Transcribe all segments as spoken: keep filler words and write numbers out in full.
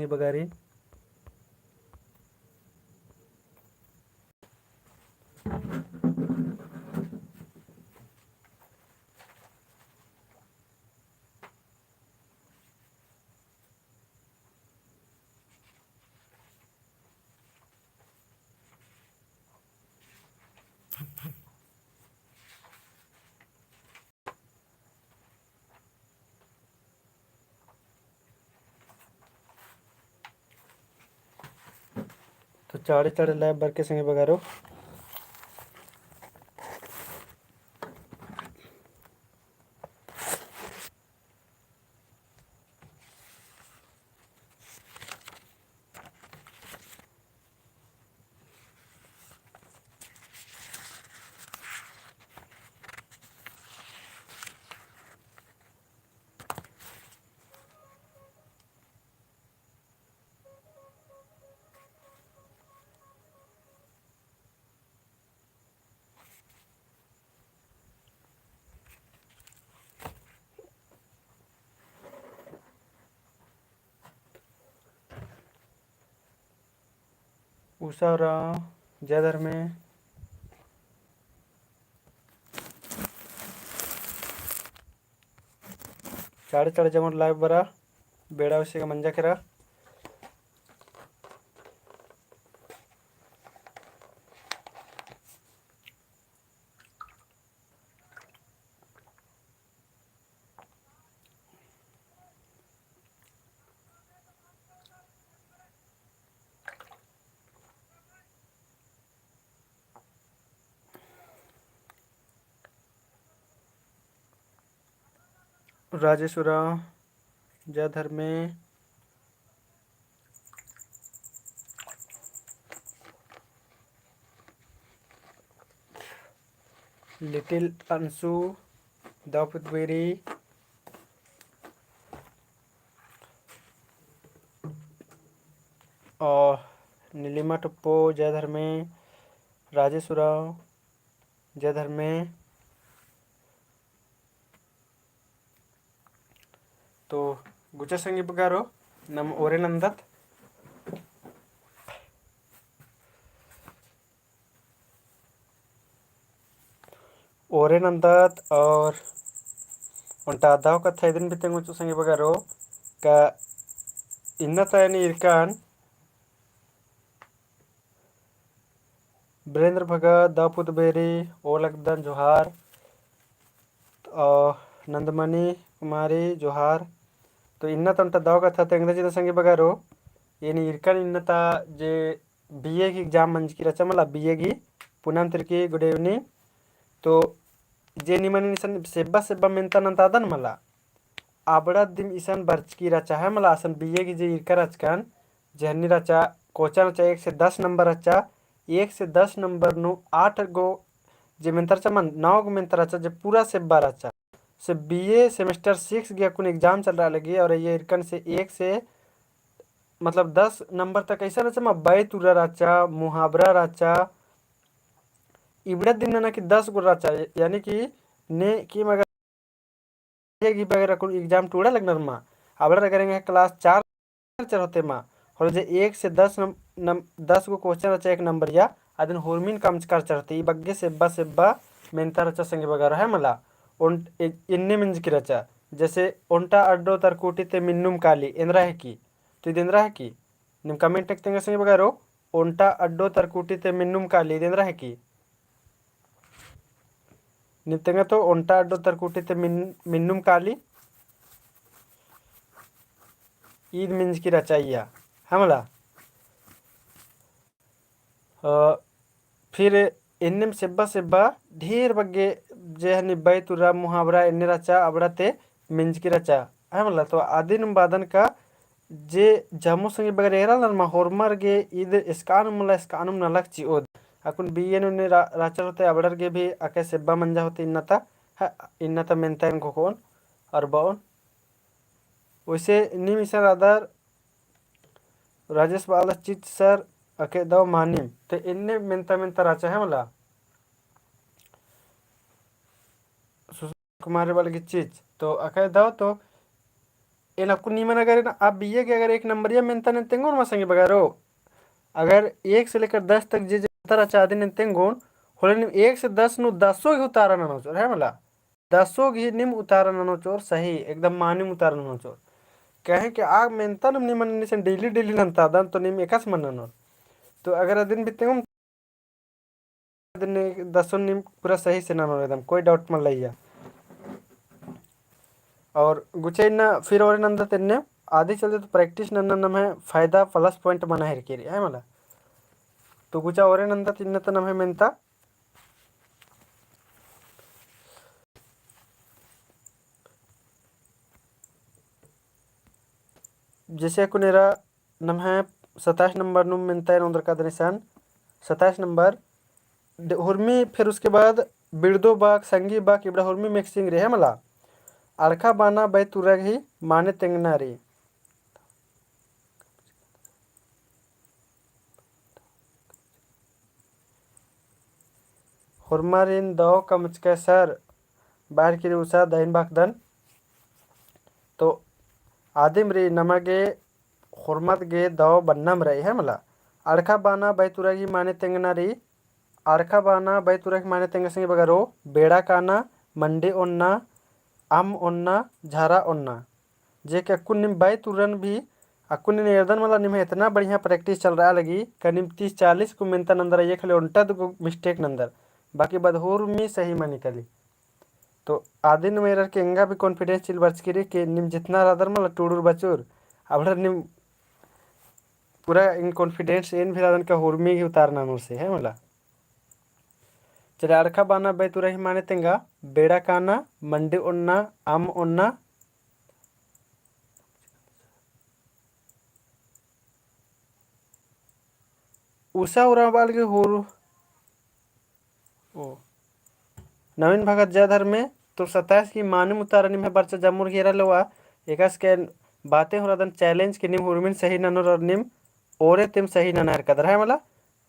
बगारी। तो चाड़े चाड़े लाइव बरके संगी बगारो। उषा उराँव, जय धर्मे। चाड़े चाड़े जमर लाइव बरा, बेड़ा उसे का मंजा केरा। राजेश उराँव, जय धर्मे। लिटिल अंशु, दव पुतबेरी, और नीलिमा टुप्पो, जय धर्मे, राजेश उराँव, जय धर्मे। तो गुचा संगी बगारो, नम ओरे नन्दत। ओरे नन्दत और ओन्टा दव कत्था इदिन भी तेंगो चो संगी बगारो का इन्ना ता एन ईरकन बिरेंद्र भगत, दव पुतबेरी, ओलगदन जोहार, और नंदमणि कुमारी जोहार। तो इन्ना ता ओन्टा दव कत्था तेंगदन चिदन संगी बगारो, एन ईरकन इन्ना ता जे बीए की exam मंजकी रहचा मला, बीए की पूनम तिर्की, good evening। तो जे निमन इसन सेब्बा सेब्बा मेन्ता नन्तादन मला, अबड़ा दिम इसन बरचकी रहचा है मला, असन बीए की जे ईरका रहचकन, जे हन्नी रहचा, कोचन रहचा एक से दस नंबर रहचा, एक से दस नंबर नू आठ गो जे मेन्ता रहचा, मन नौ गो मेन्ता रहचा, जे पूरा सेब्बा रहचा। से बीए semester six की अक्कुन exam चल रहा लगी, और ये ईरकन से एक से मतलब दस नंबर तक ऐसा रहचा, मा बैत उर्रा रहचा, मुहावरा रहचा, इबड़ा दिम नना कि दस गो रहचा, यानी कि ने कि मगर ये कि बगैर अक्कुन exam टूड़ा लगनर मा, अबड़ा अगर एंगे class चार चर होते मा, होले जे एक से दस नम-, नम-, दस गो question रहचा एक नंबरिया, अदिन होरमिन कमचकर चर होते, ई बग्गे सेब्बा सेब्बा मेन्ता रहचा संगी बगारो है मला, ओन-, ए-, एन्ने मेंजकी रहचा, जैसे ओन्टा अड्डो तरकुटी ते मिन्नुम काली, एन्दरा है कि? तो इद एन्दरा है कि? निम comment नक तेंगा संगी बगारो, ओन्टा अड्डो तरकुटी ते मिन्नुम काली, इद एन्दरा है कि? निम तेंगा तो ओन्टा अड्डो तरकुटी ते मिन-, मिन्नुम काली, ईद मेंजकी रहचा इया, है मला। अ, फिर एन्नेम सेब्बा सेब्बा ढेर बग्गे जे हनी बैत उर्रा मुहावरा एन्ने रहचा, अबड़ा ते मेंजकी रहचा, है मला। तो अदिन बादन का जे जम्मो संगी बगैर एरा नर मा होरमर गे ईद एसकानुम मला, एसकानुम नलख चिओद। अक्कुन बीए नू ने रा-, राचर होते अबड़र गे भी अके सेब्बा मंजा होते इन्ना ता, ह, इन्ना ता मेन्ता एन घोकोन, अरबाओन। वैसे नीम इसन रअदर राजेश बाला चिच सर अके दव मानिम। ते एन्ने मेन्ता मेन्ता रहचा है मला। सुशील कुमार बाला गे चिच। तो अके दव तो एन अक्कुन निमन अगर एन आ बिया गे अगर एक नंबरिया मेन्ता नन तेंगोन मा संगी बगरो, अगर एक से लेकर दस तक जे जे उतारा चादी नन तेंगोन, होले नीम एक से दस नू दसो गही उतारा ननो चोर, है मला? दसो गही नीम उतारा ननो चोर, सही, एकदम मानिम उतारा ननो चोर। कहे कि आ मेन्ता नीम निमन निसन daily daily नन्तादन, तो नीम एकासे मल ननोर। तो अगर अदिन भी तेंगोन, अदिन दसोन नीम पूरा सही से ननोर, एकदम कोई doubt मल लइया। और गुचा इन्ना फिर ओरे नन्दत इन्ने, आदि चलते तो practice नन्ना नम्है फायदा plus point मना हेरकी रई, है मला? तो गुचा ओरे नन्दत इन्ने तो नम्है मेन्ता जैसे अक्कुन एरा नम्है सत्ताईस नंबर नू मेन्ता एन ओन्दरकादन इसन, सत्ताईस नंबर, ड-, हुरमी, फिर उसके बाद बिड़दो बाक, संगी बाक, इबड़ा हुरमी mixing रई, है मला? अड़खा बाना बैतुरा गही माने तेंगना रई। होरमारिन दव कमचकय सर, बार किरी उसा दइन बाकदन। तो आदिम रई नमा गे होरमत गे दव बन्नम रई, है मला? अड़खा बाना बैतुरा गही माने तेंगना रई। अड़खा बाना बैतुरा गही माने तेंगा संगी बगरो, बेड़ा काना, मंडी ओन्ना, अम्म ओन्ना, झरा ओन्ना। जे कि अक्कुन नीम बैतुरन भी, अक्कुन नीम एरदन मला, निम्है इतना बढ़िया practice चलरआ लगी, का नीम तीस चालीस गो मेन्ता नन्दर, ये खाली ओन्टा दुगो mistake नन्दर, बाकी बद हुरमी सही मनी काली। तो आदिन मेरर के एंगा भी confidence चिल बरचकी रई कि नीम जितना रअदर मला टुड़ुर बचुर, अबड़र नीम पूरा एन confidence एन भी रअदन का हुरमी गही उतारा ननोर से, है मला? चले, अड़खा बाना बैतुरा गही माने तेंगा, बेड़ा काना, मंडी ओन्ना, अम्म ओन्ना, उसा उराँव बआ लगी हुर-, ओ। नवीन भगत जय धर्मे, तो सत्ताईस गही मानिम उतारा निम्है बरचा जमुर गही एरा लेवा, एकासे के बातें होरदन challenge कि नीम हुरमिन सही ननोर और नीम ओरे तेम सही नना हेरकदर, है मला?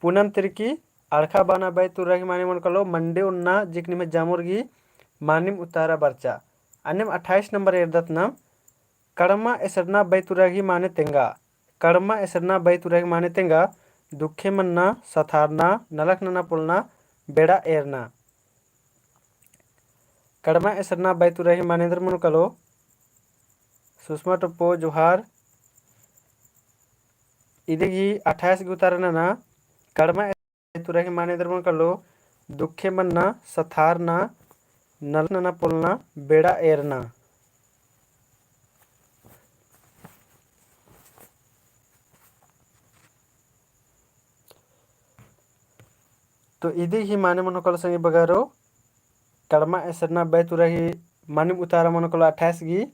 पूनम तिर्की, अड़खा बाना बैतुरा गही माने मनो कालो, मंडी ओन्ना, जे कि निम्है जमुर गही मानिम उतारा बरचा। अन्नेम अट्ठाईस नंबर एरदत नाम, कड़मा एसरना बैतुरा गही माने तेंगा। कड़मा एसरना बैतुरा गही माने तेंगा, दुखे मन्ना, सथारना, नलख नना पोलना, बेड़ा एरना। कड़मा एसरना बैतुरा गही माने एन्दर मनो कालो, सुषमा टोप्पो जोहार। इदी गही अट्ठाईस गही उतारा नना, कड़मा बैतुरा गही माने एन्दर मनो कालो, दुखे मन्ना, सथारना, नलख नना पोलना, बेड़ा एरना। तो इदी गही माने मनो कालो संगी बगरो, कड़मा एसरना बैतुरा गही मानिम उतारा मनो कालो अट्ठाईस गही,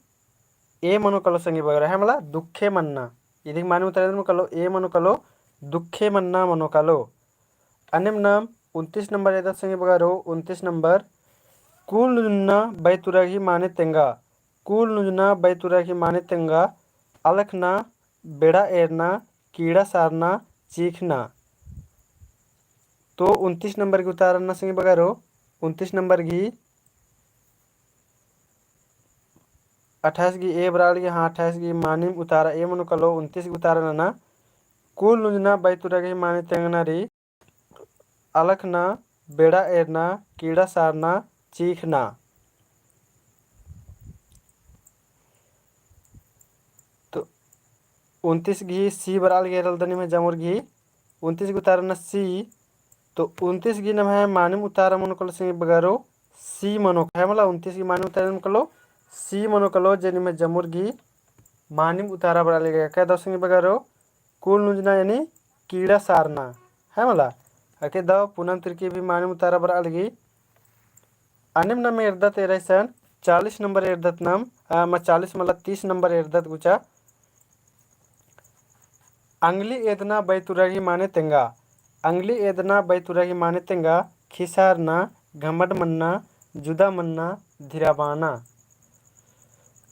ए मनो कालो संगी बगरो, है मला, दुखे मन्ना। इदी गही मानिम उतारा मनो कालो, ए मनो कालो, दुखे मन्ना मनो कालो। अन्नेम नाम उनतीस नंबर एरदत संगी बगरो, उनतीस नंबर, कुल नुजना बैतुरा गही माने तेंगा। कुल नुजना बैतुरा गही माने तेंगा, अलखना, बेड़ा एरना, कीड़ा सारना, चीखना। तो उनतीस नंबर गही उतारा नना संगी बगरो, उनतीस नंबर गही, अट्ठाईस गही ए बरआ लगी, हाँ, अट्ठाईस गही मानिम उतारा ए मनो कालो, उनतीस गही उतारा नना, कुल नुजना बैतुरा गही माने तेंगना रई, अलखना, बेड़ा एरना, कीड़ा सारना, चीखना। तो उनतीस गही सी बरआ लगी एरदन निम्है जमुर गही, उनतीस गही उतारा नना सी, तो उनतीस गही नम्है मानिम उतारा मनो कालो संगी बगरो, सी मनो, है मला, उनतीस गही मानिम उतारा मनो कालो, सी मनो कालो, जे निम्है जमुर गही मानिम उतारा बरआ लगी, का दव संगी बगरो, कुल नुजना यानी कीड़ा सारना, है मला। अके दव पूनम तिर्की भी मानिम उतारा बरआ लगी। अन्नेम नाम एरदत एरा इसन चालीस नंबर एरदत नाम, आ, मा चालीस मला तीस नंबर एरदत गुचा। अंगली एदना बैतुरा गही माने तेंगा। अंगली एदना बैतुरा गही माने तेंगा, खिसारना, घमंड मन्ना, जुदा मन्ना, धिराबाना।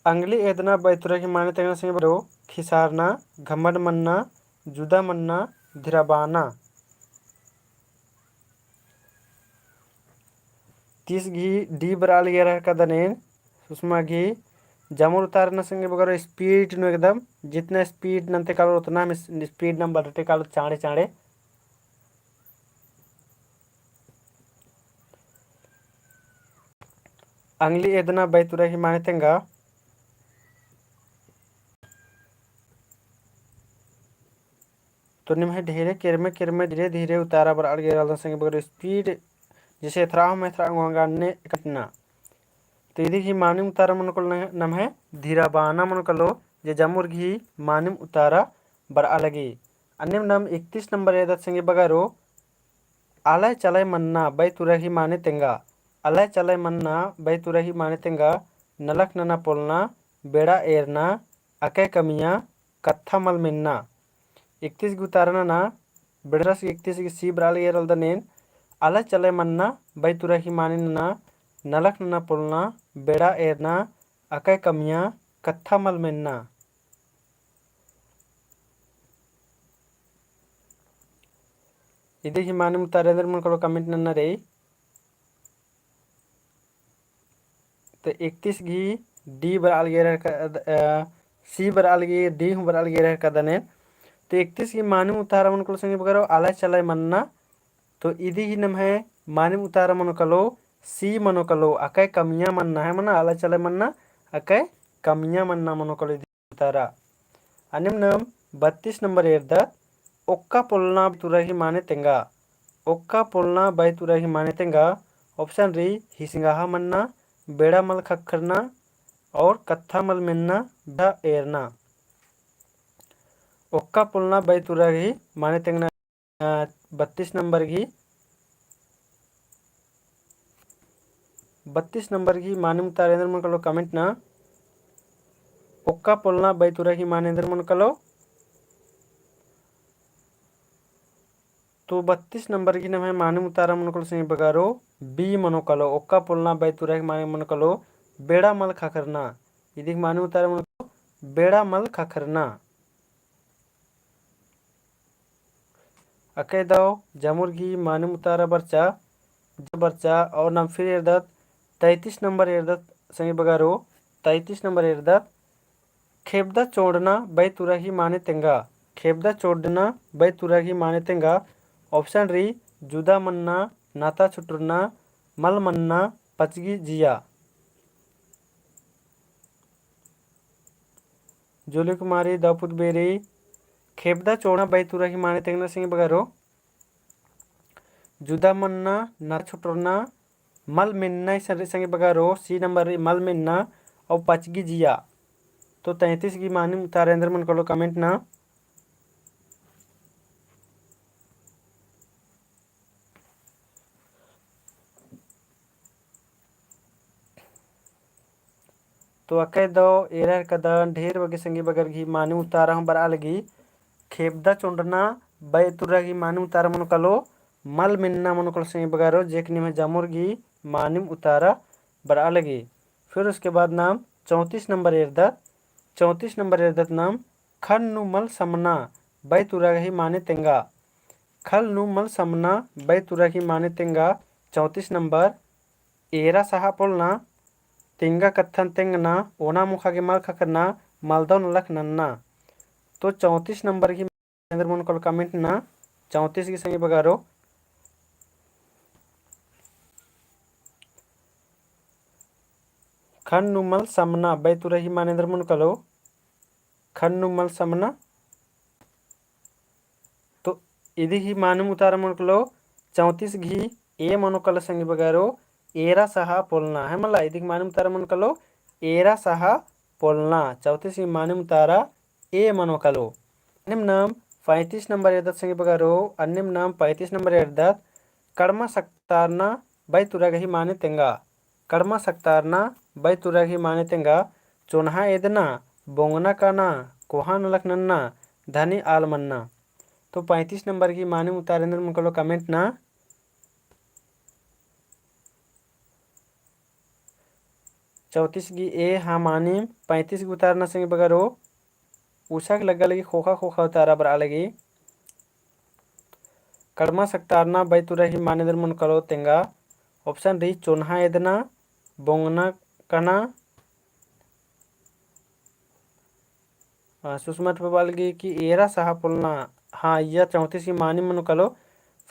अंगली एदना बैतुरा गही माने तेंगा संगी बगरो, खिसारना, घमंड मन्ना, जुदा मन्ना, धिराबाना। तीस गही डी बरआ लगी एरा हेरकदन एन, सुषमा गही, जमुर उतारना संगे बगरो speed नू एकदम, जितना speed नन्ते कालो उतना हम इस-, speed नम बढ़ते कालो चाँड़े चाँड़े। अंगली एदना बई तुरा ही माने तेंगा। तो निम्है ढेरे केरमे केरमे धीरे धीरे उतारा बरआ लगी रअदन संगे बगर speed जैसे एथरा हम एथरा अंगोंगा ने कटना। तो इदी ही मानिम उतारा मनो कालो न-, नम्है धीरा बाना मनो कालो जे जमुर गही मानिम उतारा बरआ लगी। अन्नेम नाम इकतीस नंबर एरदत संगे बगरो आलय चलय मन्ना बई तुरा ही माने तेंगा। आलय चलय मन्ना बई तुरा ही माने तेंगा नलख नना पोलना, बेड़ा एरना, अकय कमिया, कत्था मल मेन्ना। इकतीस गही उतारा नना, बेड़रस इकतीस गही सी बरआ लगी एरलदन एन, आलय चलय मन्ना बई तुरा ही माने नना, नलख नना पोलना, बेड़ा एरना, अकय कमिया, कत्था मल मेन्ना। इदी ही मानिम उतारा एन्देर मनो कालो comment नन्ना रई। तो इकतीस गही D बरआ लगी एरर का-, अ, C बरआ लगी, D हूँ बरआ लगी एरर कादन एन। तो इकतीस गही मानिम उतारा मनो कालो संगे बगरो आलय चलय मन्ना। तो इदी ही नम्है मानिम उतारा मनो कालो, C मनो कालो, अकय कमिया मन्ना है मना, आलय चलय मन्ना, अकय कमिया मन्ना मनो कालो इदी उतारा। अन्नेम नाम बत्तीस नंबर एरदत, ओक्का पोलना बई तुरा ही माने तेंगा। ओक्का पोलना बई तुरा ही माने तेंगा। Option रई, हिसिंगाहा मन्ना, बेड़ा मल खखरना और कत्था मल मेन्ना, बेड़ा एरना। ओक्का पोलना बई तुरा ही माने तेंगना। अ, बत्तीस नंबर गही, बत्तीस नंबर गही मानिम उतारा एन्देर मनो कालो comment ना। ओक्का पोलना बई तुरा गही माने एन्देर मनो कालो। तो बत्तीस नंबर गही नम्है मानिम उतारा मनो कालो संगे बगरो B मनो कालो। ओक्का पोलना बई तुरा गही माने मनो कालो बेड़ा मल खखरना। इदी गही मानिम उतारा मनो कालो बेड़ा मल खखरना। अकय दव जमुर गही मानिम उतारा बरचा, बरचा और नाम फिर एरदत तैंतीस नंबर एरदत संगे बगरो, तैंतीस नंबर एरदत, खेबदा चोंड़ना बई तुरा ही माने तेंगा। खेबदा चोंड़ना बई तुरा ही माने तेंगा। Option रई, जुदा मन्ना, नाता छुटुरना, मल मन्ना, पचगी जिया। जूली कुमारी दव पुदबेरी, खेबदा चोंड़ना बई तुरा ही माने तेंगना संगे बगरो। जुदा मन्ना, नाता छुटुरना, मल मेन्ना इसन रई संगे बगरो, C नंबर रई मल मेन्ना, और पचगी जिया। तो तैंतीस गही मानिम उतारा एन्देर मनो कालो comment ना। तो अकय दव एरर कादन ढेर बग्गे संगी बगर गही मानिम उतारा हूँ बरआ लगी। खेबदा चोंड़ना बई तुरा गही मानिम उतारा मनो कालो, मल मेन्ना मनो कालो संगी बगरो, जेक निम्है जमुर गही मानिम उतारा बरआ लगी। फिर उसके बाद नाम चौंतीस नंबर एरदत, चौंतीस नंबर एरदत नाम खल नू मल समना बई तुरा गही माने तेंगा। खल नू मल समना बई तुरा गही माने तेंगा। चौंतीस नंबर एरा सहा पोलना, तेंगा कत्थन तेंगना, ओना मुखा गे मल खखरना, मलदव नलख नन्ना। तो चौंतीस नंबर गही एन्देर मनो कालो comment ना, चौंतीस गही संगी बगरो। खल नू मल समना बई तुरा गही माने एन्देर मनो कालो। खल नू मल समना। तो इदी गही मानिम उतारा मनो कालो, चौंतीस गही A मनो कालो संगी बगरो, एरा सहा पोलना। है मला, इदी गही मानिम उतारा मनो कालो, एरा सहा पोलना। चौंतीस गही मानिम उतारा A मनो कालो। अन्नेम नाम पैंतीस नंबर एरदत संगी बगरो, अन्नेम नाम पैंतीस नंबर एरदत, कड़मा सकतारना बई तुरा गही माने तेंगा। कड़मा सकतारना बई तुरा गही माने तेंगा, चोन्हा एदना, बोंगना काना, कोहा नलख नन्ना, धनी आल मन्ना। तो पैंतीस नंबर गही मानिम उतारा एन्देर मनो कालो comment ना। चौंतीस गही A हा मानिम, पैंतीस गही उतारा ना संगी बगरो, उसा गे लग्गा लगी खोखा खोखा उतारा बरआ लगी। कड़मा सकतारना बई तुरा गही माने एन्देर मनो कालो तेंगा। Option रई चोन्हा एदना, बोंगना काना, अ, सुषमा टोपा बआ लगी कि एरा सहा पोल्लना। हाँ, इया चौंतीस गही मानिम मनो कालो।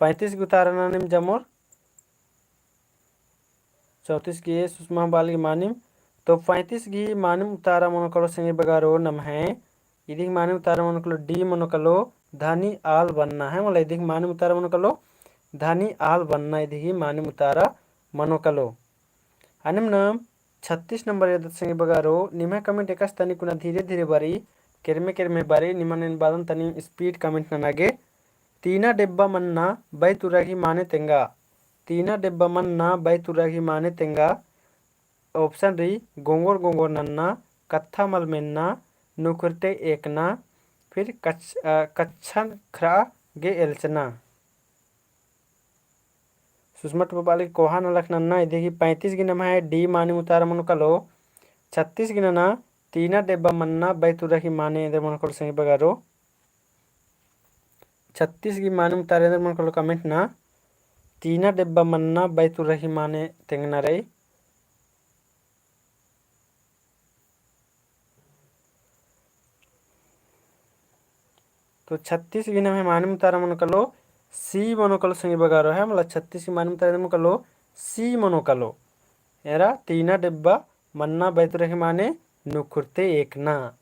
पैंतीस गही उतारा नना नीम जमोर। चौंतीस गही सुषमा बआ लगी मानिम। तो पैंतीस गही मानिम उतारा मनो कालो संगी बगरो नम्है। इदी गही मानिम उतारा मनो कालो D मनो कालो, धनी आल बनना है। मला इदी गही मानिम उतारा मनो कालो, धनी आल बनना इदी गही मानिम उतारा मनो कालो। अन्नेम नाम छत्तीस नंबर एरदत संगी बगरो, निम्है comment एकासे तनिक कुना धीरे धीरे बरई, केरमे केरमे बरई, निमन एन बअदन तनी speed comment नना गे। तीना डेब्बा मन्ना बैतुरा गही माने तेंगा। तीना डेब्बा मन्ना बैतुरा गही माने तेंगा। Option रई, गोंगोर गोंगोर नन्ना, कत्था मल मेन्ना, नुखुरते एकना, फिर कछ-, अ, कच्छन ख़रआ गे एल्चना। सुषमा टोपा बआ लगी कोहा नलख नन्ना, इदी गही पैंतीस गही नम्है D मानिम उतारा मनो कालो। छत्तीस गही नना, तीना डेब्बा मन्ना बैतुरा गही माने एन्देर मनो कालो संगी बगरो। छत्तीस गही मानिम उतारा एन्देर मनो कालो comment नना, तीना डेब्बा मन्ना बैतुरा गही माने तेंगना रई। तो छत्तीस गही नम्है मानिम उतारा मनो कालो, C मनो कालो संगी बगरो है। मला छत्तीस गही मानिम उतारा मनो कालो, C मनो कालो। एरा तीना डेब्बा मन्ना बैतुरा गही माने नुखुरते एकना।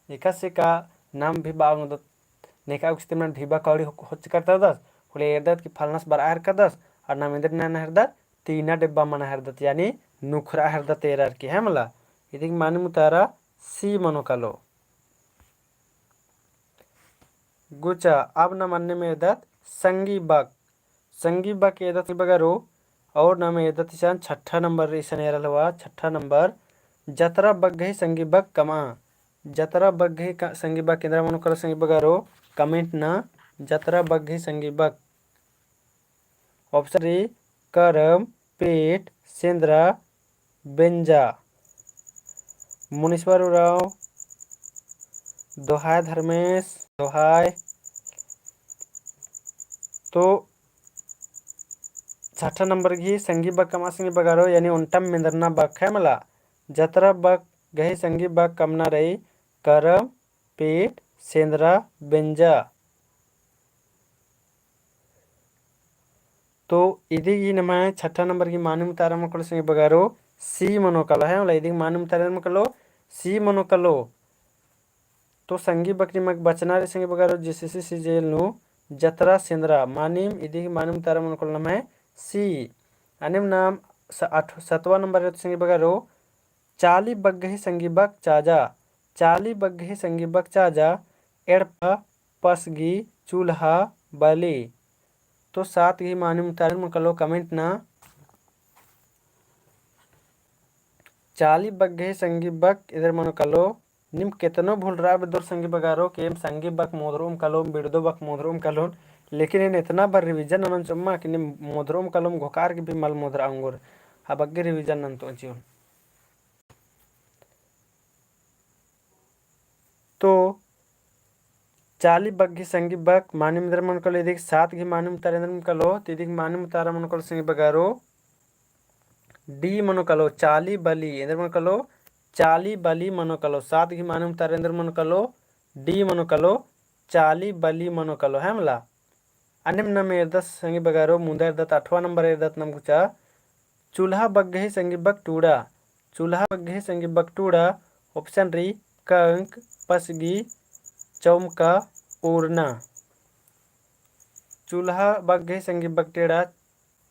एकासे का नाम भी बआ ओंगदत, नेका उक्स तिमना ढिबा कौड़ी हो-, होच करता दस, होले एरदत कि फलनस बरआ हेरकदस, और नाम एन्देर नना हेरदत, तीना डेब्बा मना हेरदत, यानी नुखुरआ हेरदत एरर की है मला। इदी गही मानिम उतारा C मनो कालो। गुचा, अब नाम अन्नेम एरदत संगी बक। संगी बक एरदत बगरो, और नाम एरदत इसन छठा नंबर इसन एरल हवा, छठा नंबर, जतरा बक गही संगी बक कमआ। जतरा बक गही क-, संगी बक एन्देर मनो कालो संगी बगरो, comment नना, जतरा बक गही संगी बक। Option रई, करम, पेट, सेंदरा, बेंजा। मुनीश्वर उराँव, दोहाय धर्मेस, दोहाय। तो छठा नंबर गही संगी बक कमआ संगी बगरो, यानी ओन्टम मेंदरना बक है मला। जतरा बक गही संगी बक कमना रई, करम, पेट, सेंदरा, बेंजा। तो इदी गही नम्है छठा नंबर गही मानिम उतारा मनो कालो संगी बगरो, C मनो कालो है, मला इदी गही मानिम उतारा मनो कालो, C मनो कालो। तो संगी बक निमक बचना रई संगी बगरो, JCC CGL नू जतरा सेंदरा मानिम, इदी गही मानिम उतारा मनो कालो नम्है C। अन्नेम नाम स-, आठ, सतवा नंबर रई तो संगी बगरो, चाली बक गही संगी बक चाजा, चाली बक गही संगी बक चाजा, एड़पा, पसगी, चूल्हा, बली। तो सात गही मानिम उतारा मनो कालो comment नना। चाली बक गही संगी बक एन्देर मनो कालो, नीम केतनो भुलरआ बेद्दोर संगी बगरो, कि एम संगी बक मोधरओम कालोन, बिड़दो बक मोधरओम कालोन, लेकिन एन एतना बार revision ननोन चिओम कि नीम मोधरओम कालोम घोकार की भी मल मोधरआ ओंगोर, आ बग्गे revision नन्तोन चिओन। तो चाली बक गही संगी बक मानिम एन्देर मनो कालो, इदी गही सात गही मानिम उतारा एन्देर मनो कालो, तो इदी गही मानिम उतारा मनो कालो संगी बगरो, D मनो कालो, चाली बली, एन्देर मनो कालो, चाली बली मनो कालो, सात गही मानिम उतारा एन्देर मनो कालो, D मनो कालो, चाली बली मनो कालो, है मला। अन्नेम नाम एरदत संगी बगरो, मुन्दा एरदत, आठवाँ नंबर एरदत नाम गुचा, चूल्हा बक गही संगी बक टूड़ा, चूल्हा बक गही संगी बक टूड़ा, option रई, कंक, पसगी, चौमका, उरना। चूल्हा बक गही संगी बक टूड़ा,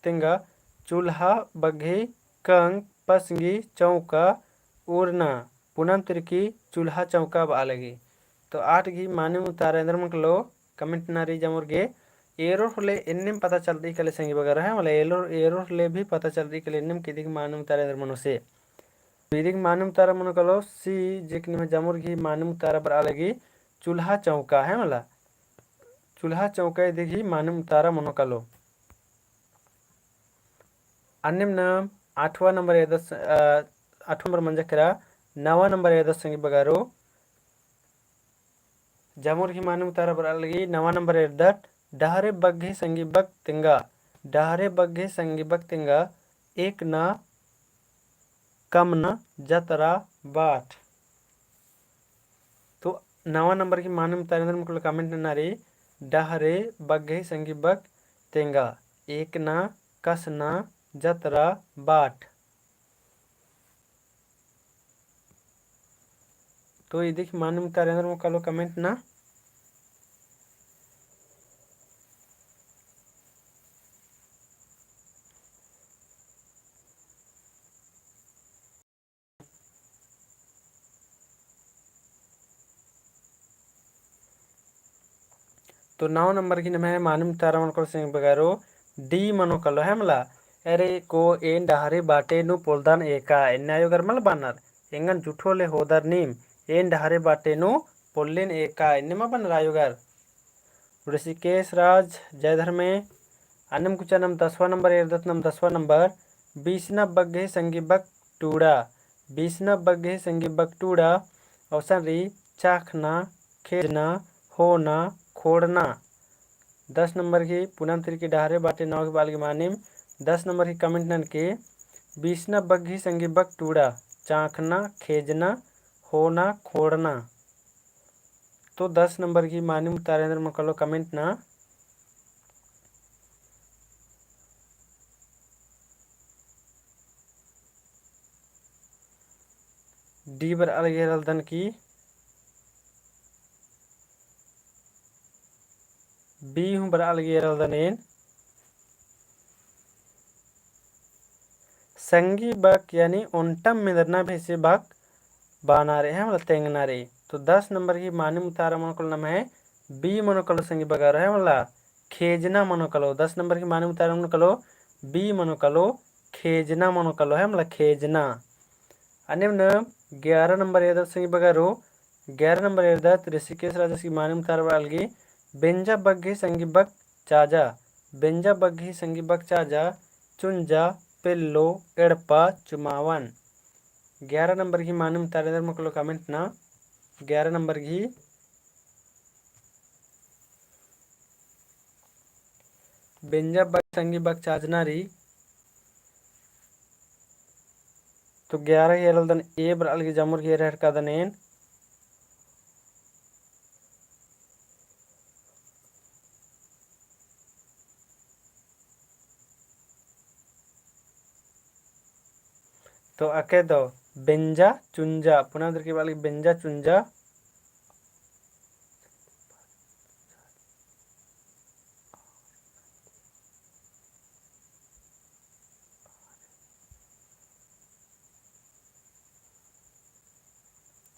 तेंगा, चूल्हा बक गही कंक, पसगी, चौका, उरना, पुनम तिरकी, चूल्हा चौका बआ लगी। तो आठ गही मानिम उतारा एन्देर मनो कालो, comment नना रई जमोर गे। एरोर होले एन्नेम पता चलरई काले संगी बगरो है, मला एरोर, एरोर होले भी पता चलरई काले एन्नेम कि इदी गही मानिम उतारा एन्देर मनो से। तो इदी गही मानिम उतारा मनो कालो C, जे कि निम्है जमोर गही मानिम उतारा बरआ लगी, चूल्हा चौका है मला। चूल्हा चौका इदी गही मानिम उतारा मनो कालो। अन्नेम नाम आठवाँ नंबर एरदत, अ, आठवाँ नंबर मंजा केरा, नवा नंबर एरदत संगी बगरो। जमोर गही मानिम उतारा बरआ लगी, नवा नंबर एरदत, डहरे बक गही संगी बक तेंगा, डहरे बक गही संगी बक तेंगा, एकना, कमना, जतरा, बाठ। तो नवा नंबर की मानिम तारेंद्र मुकलो comment नना रई, डहरे बग्गे संगी बक तेंगा, एकना, कसना, जतरा, बाट। तो इदिक मानिम तारेंद्र मुकलो comment ना। तो नौ नंबर की नम्है मानिम तारा मनो कलो संगी बगरो D मनो कलो है मला। अरे को एन डहरे बाटे नू पोल्दन एका, एन्ने आयो गर मल बअनर। एंगन जुठो ले होदर नीम, एन डहरे बाटे नू पोल्लेन एका, एन्ने मा बअनर आयो गर। ऋषिकेश राज, जय धर्मे। अन्नेम कुचा नम दसवा नंबर एरदत नम दसवा नंबर, बीसना बग्गे संगी बक टूड़ा, बीसना बग्गे संगी बक टूड़ा, option रई चाखना, खेजना, होना, खोड़ना। दस नंबर की पूनम तिर्की डहरे बाटे नौ की बाल की मानिम, दस नंबर की comment ननके, बीसना बग्गे संगी बक टूड़ा, चाखना, खेजना, होना, खोड़ना। तो दस नंबर की मानिम तारेंद्र मनो कलो comment ना। D बरआ लगी एरलदन की B हूँ बरआ लगी एरलदन एन। संगी बक यानी ओन्टम मेंदरना भेसे बक बाना रई है मला तेंगना रई। तो दस नंबर की मानिम तारा मनो कलो नम्है B मनो कलो संगी बगरो है मला खेजना मनो कलो। दस नंबर की मानिम तारा मनो कलो B मनो कलो खेजना मनो कलो है मला खेजना। अन्नेम नम ग्यारह नंबर एरदत संगी बगरो, ग्यारह नंबर एरदत ऋषिकेश राजस की मानिम तारा बरआ लगी, बेंजा बग्गे संगी बक चाजा, बेंजा बग्गे संगी बक चाजा, चुंजा, पेल्लो, एड़पा, चुमावन। ग्यारह नंबर की मानिम तारेंद्र मनो कलो comment ना, ग्यारह नंबर की बेंजा बक संगी बक चाजना रई। तो ग्यारह की एरलदन A बरआ लगी जमुर की एरहर कादन एन। तो अके दव बेंजा चुंजा, पुना दरकी बाली बेंजा चुंजा।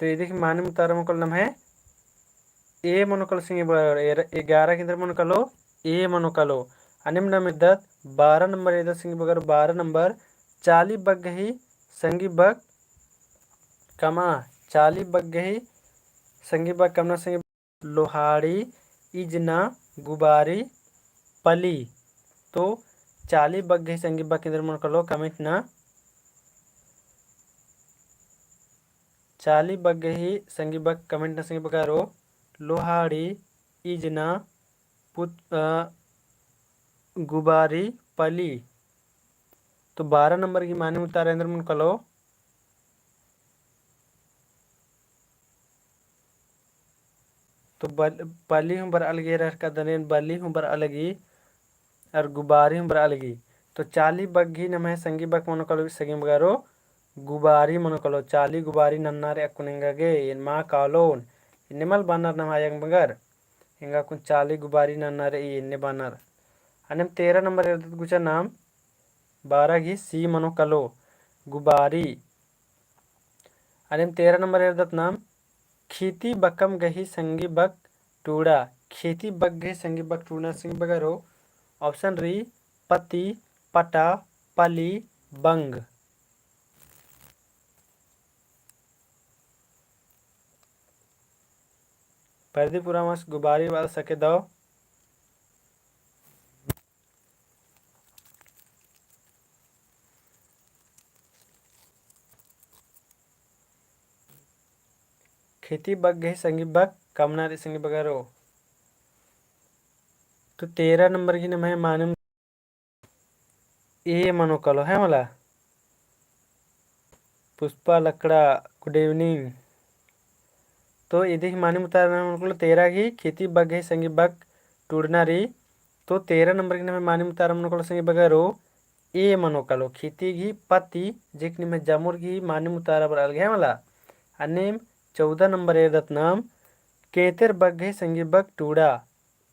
तो इदिक मानिम तारा मनो कलो नम्है A मनो कलो संगी बगर, ग्यारह की एन्देर मनो कलो, A मनो कलो। अन्नेम नम एरदत बारह नंबर एरदत संगी बगर, बारह नंबर चाली बग्गही संगी बग कमआ, चाली बग्गही संगी बग कमना संगी लोहाड़ी, इजना, गुबारी, पली। तो चाली बग्गही संगी बग एन्देर मनो कलो comment ना। चाली बग्गही संगी बग comment ना संगी बगरो लोहाड़ी, इजना, पुत-, अ, गुबारी, पली। तो बारह नंबर की मानिम तारा एन्देर मनो कलो। तो बल-, पली हूँ बरआ लगी, एरहर कादन एन बली हूँ बरआ लगी, अर गुबारी हूँ बरआ लगी। तो चाली बग्गही नम्है संगी बग मनो कलो संगी बगरो गुबारी मनो कलो। चाली गुबारी नन्ना रई अक्कुन एंगा गे, एन मा कालोन, एन्ने मल बअनर नम्है आयंग बगर। एंगा अक्कुन चाली गुबारी नन्ना रई, एन्ने बअनर। अन्नेम तेरह नंबर एरदत गुचा नाम, बारह गही C मनो कलो, गुबारी। अन्नेम तेरह नंबर एरदत नाम, खेती बकम गही संगी बक टूड़ा, खेती बक गही संगी बक टूड़ा संगी बगरो, option रई, पती, पटा, पली, बंग। परदीप उराँवस गुबारी बआ सके दव। खेती बक गही संगी बक कमना रई संगी बगरो। तो तेरह नंबर गही नम्है मानिम A मनो कलो है मला। पुष्पा लकड़ा, good evening। तो इदी गही मानिम उतारा नम्है मनो कालो तेरा गही खेती बग्गे संगी बक टूड़ना रई। तो तेरा नंबर गही नम्है मानिम उतारा मनो कालो संगी बगरो ए मनो कालो, खेती गही पत्ती, जेक निम्है जमुर गही मानिम उतारा बरआ लगी है मला। अन्नेम चौदह नंबर एरदत नाम, केंतेर बग्गे संगी बक टूड़ा।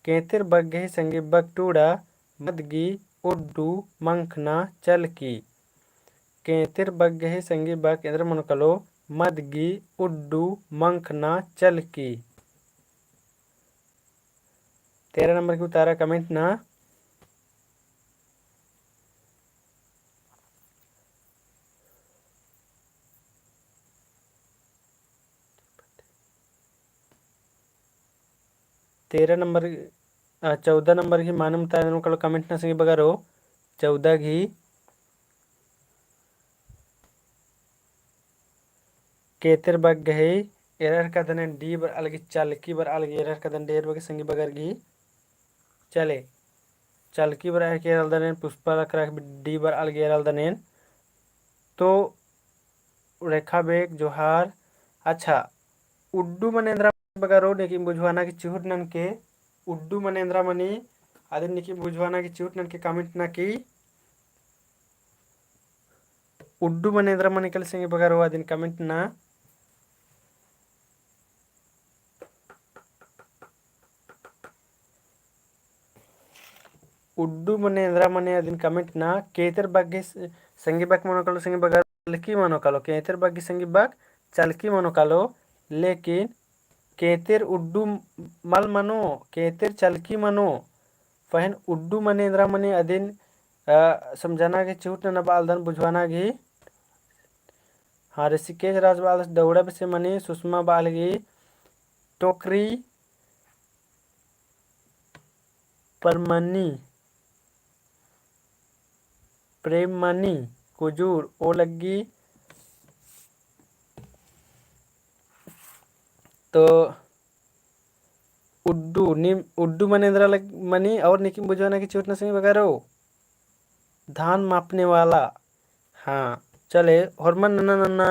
केंतेर बग्गे संगी बक टूड़ा, मदगी उड्डू मंखना चलकी। केंतेर बग्गे संगी बक एन्दरा मनो कालो, मदगी उड्डू मंखना चलकी। तेरा नंबर गही उतारा comment ना। तेरा नंबर, अ, चौदह नंबर गही मानिम उतारा एन्दरा मनो कालो comment ना संगी बगरो। चौदह गही केंतेर बग्गे एरर कदनेन D बरआ लगी, चलकी बरआ लगी एरर कदन D बग्गे संगी बगर गही। चले, चलकी बरआ लगी एरर दनेन, पुष्पा लकरा D बरआ लगी एरर दनेन। तो रेखा बेग जोहार। अच्छा, उड्डू मने एन्दरा बगरो नेकिम बुझवाना की चिहुट ननके, उड्डू मने एन्दरा मनी, अदिन नेकिम बुझवाना की चिहुट ननके comment ना की। उड्डू मने एन्दरा मनी कालो संगी बगरो अदिन comment ना। उड्डू मने एन्दरा मनी अदिन comment ना। केंतेर बग्गे स-, संगी बक मनो कालो संगी बगर चलकी मनो कालो, केंतेर बग्गे संगी बक चलकी मनो कालो, लेकिन केंतेर उड्डू मल मनो, केंतेर चलकी मनो। पहें उड्डू मने एन्दरा मनी अदिन, अ, समझाना गही चिहुट नना बआलदन बुझवाना गही। हाँ, ऋषिकेश राज बआलदस दौड़ा बेसे मनी, सुषमा बआ लगी टोकरी परमनी। प्रेममनी कुजूर ओ लग्गी। तो उड्डू, नीम उड्डू मने एन्दरा लग-, मनी और नेकिम बुझवाना की चिहुट ना संगी बगरो। धान मापने वाला। हाँ, चले, होरमन नन्ना नन्ना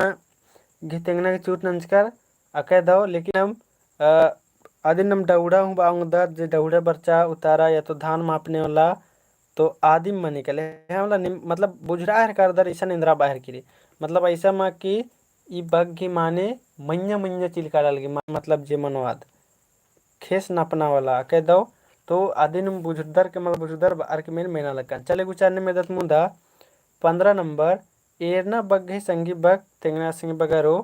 गही तेंगना की चिहुट नंजकर अकय दव, लेकिन हम, अ, अदिन नम डौड़ा हूँ बआ ओंगदत, जे डौड़ा बरचा उतारा या तो धान मापने वाला, तो आदिम मनी काले, हाँ, मला निम-, मतलब बुझुरआ हेलरकर दर इसन एन्दरा बअर की रई। मतलब अइसा मा कि ई बग्गे माने मइय्याँ मइय्याँ चिलका लगी, मा-, मतलब जे मनोत खेस नपना वाला अकय दव, तो अदिन बुझुरदर के, मतलब बुझुरदर बअर की मेन मेना लक्कन। चले गुचा अन्नेम एरदत मुन्दा पन्द्रह नंबर, एरना बग्गे संगी बक तेंगना संगी बगरो,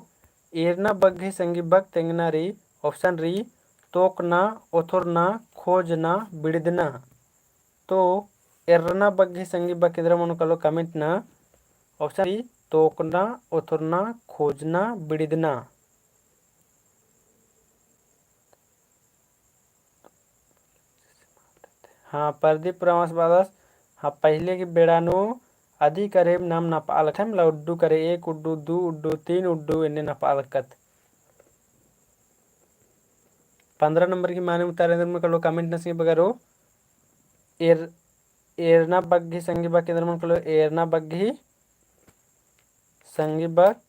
एरना बग्गे संगी बक तेंगना रई, option रई, तोकना, ओथोरना, खोजना, बिड़दना। तो एरना बग्गे संगी बक एन्दरा मनो कालो comment ना, option रई, तोकना, ओथोरना, खोजना, बिड़दना। हाँ, प्रदीप रामस बआलदस, हाँ, पहिले की बेड़ा नू अदी करेम नाम नपआ लक्कत, मला उड्डू करे, एक उड्डू, दू उड्डू, तीन उड्डू, एन्ने नपआ लक्कत। पन्द्रह नंबर गही मानिम उतारा एन्दरा मनो कालो comment ना संगी बगरो। एर-, एरना बग्गे संगी बक एन्दरा मनो कालो, एरना बग्गे संगी बक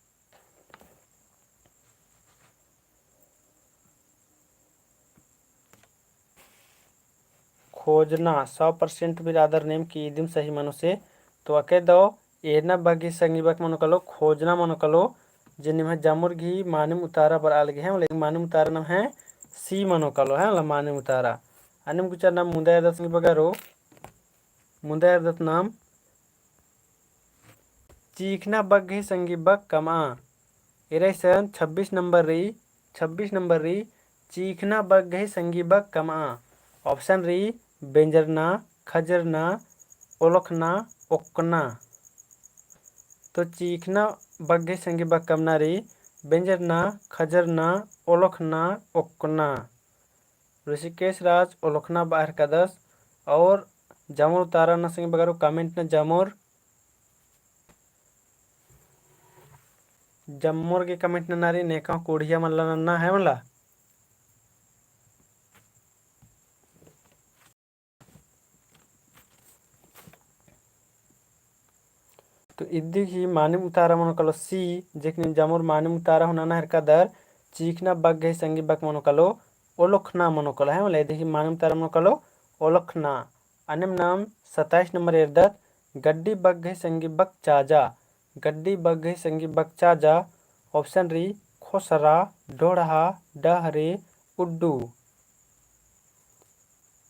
खोजना, सौ percent बिरादर नेम कि इदिम सही मनो से। तो अकय दव एरना बग्गे संगी बक मनो कालो, खोजना मनो कालो, जे निम्है जमुर गही मानिम उतारा बरआ लगी है, मतलब मानिम उतारा नम्है C मनो कालो है, मतलब मानिम उतारा। अन्नेम गुचा नाम मुन्दा एरदत संगी बगरो, मुन्दा एरदत नाम चीखना बग्गे संगी बक कमआ। एरा इसन छब्बीस नंबर रई, छब्बीस नंबर रई, चीखना बग्गे संगी बक कमआ। Option रई, बेंजरना, खजरना, ओलखना, ओक्कना। तो चीखना बग्गे संगी बक कमना रई, बेंजरना, खजरना, ओलखना, ओक्कना। ऋषिकेश राज ओलखना बअर कदस और जमुर उतारा ना संगी बगरो comment ना जमुर, जमुर गे comment नना रई नेका कुड़िया मल्ला नन्ना है मला। तो इदी गही मानिम उतारा मनो कालो C, जेकनी जमुर मानिम उतारा हूँ नना हेलरकर दर, चीखना बग्गे संगी बक मनो कालो ओलखना मनो कालो, है मला, इदी गही मानिम उतारा मनो कालो ओलखना। अन्नेम नाम सत्ताईस नंबर एरदत, गड्डी बग्गे संगी बक चाजा, गड्डी बग्गे संगी बक चाजा, option रई, खोसरा, ढोड़हा, डहरे, उड्डू।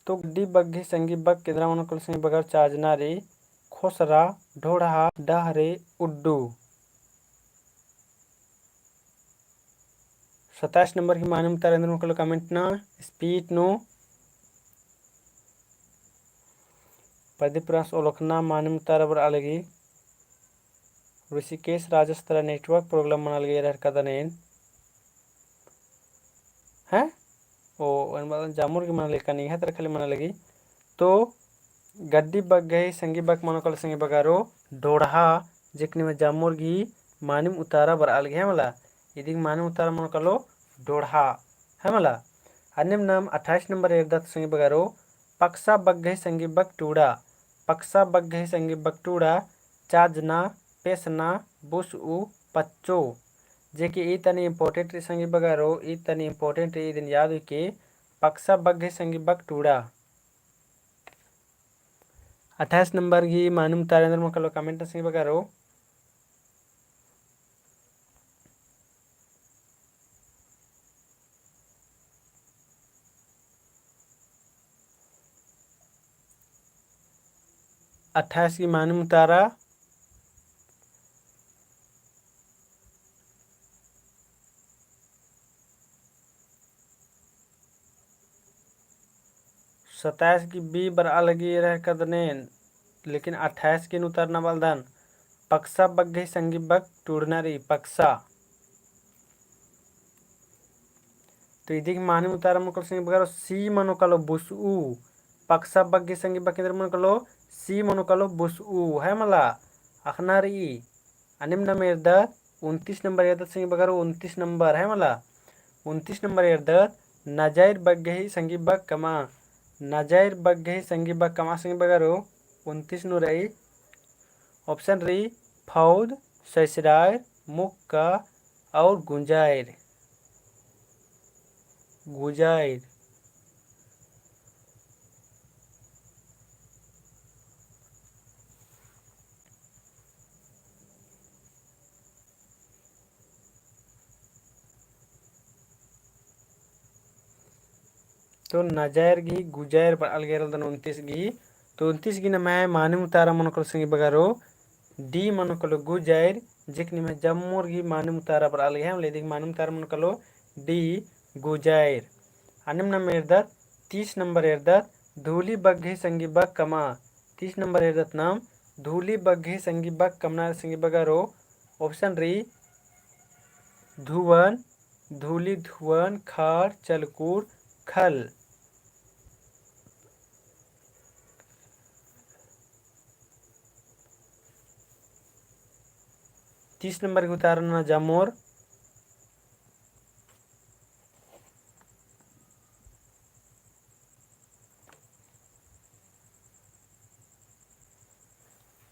तो गड्डी बग्गे संगी बक एन्दरा मनो कालो संगी बगर चाजना रई, खोसरा, ढोड़हा, डहरे, उड्डू। सत्ताईस नंबर गही मानिम उतारा एन्दरा मनो कालो comment ना, speed नू। प्रदीप रास ओलखना मानिम उतारा बरआ लगी। ऋषिकेश राजस तरा network problem मना लगी, एरर कदनेन। हैं? ओ, एन बादन जामुर गही मना लगी, कनी है तरा खाली मना लगी। तो गड्डी बग्गे संगी बक मनो कालो संगी बगरो ढोड़हा, जेकनी में जामुर गही मानिम उतारा बरआ लगी, है मला। इदी गही मानिम उतारा मनो कालो ढोड़हा, है मला। अन्नेम नाम अट्ठाईस नंबर एरदत संगी बगरो, पक्सा बग्गे संगी बक टूड़ा, पक्सा बग्गे संगी बक टूड़ा, चाजना, पेसना, बुसउ, पच्चो। जे कि ई तनी important रई संगी बगरो, ई तनी important रई, इदिन याद उइके, पक्सा बग्गे संगी बक टूड़ा। अट्ठाईस नंबर गही मानिम उतारा एन्दरा मनो कालो comment ना संगी बगरो। अट्ठाईस गही मानिम उतारा। सत्ताईस गही B बरआ लगी एरर कदनेन, लेकिन अट्ठाईस गही नू उतारना बलदन। पक्सा बग्गे संगी बक टूड़ना रई, पक्सा। तो इदी गही मानिम उतारा मनो कालो संगी बगरो C मनो कालो बुसउ। पक्सा बग्गे संगी बक एन्दरा मनो कालो, C मनो कालो बुसउ, है मला। अख़ना रई। अन्नेम नाम एरदत उनतीस नंबर एरदत संगी बगरो, उनतीस नंबर, है मला। उनतीस नंबर एरदत नजाइर बग्गे संगी बक कमआ, नजाइर बग्गे संगी बक कमआ संगी बगरो, उनतीस नू रई। Option रई फौद, ससरायर, मुक्का और गुंजाइर। गुजाइर। तो नजाइर गही गुजाइर बरआ लगी एरदन उनतीस गही। तो उनतीस गही नम्है मानिम उतारा मनो कालो संगी बगरो D मनो कालो गुजाइर, जेकनी में जम्मोर गही मानिम उतारा बरआ लगी, है मला। इदी गही मानिम उतारा मनो कालो D गुजाइर। अन्नेम नाम एरदत तीस नंबर एरदत धूली बग्गे संगी बक कमआ। तीस नंबर एरदत नाम धूली बग्गे संगी बक कमना रई संगी बगरो। Option रई धुवन, धूली धुवन, खाड़, चलकुर, खल। तीस नंबर गही उतारा ना जम्मोर।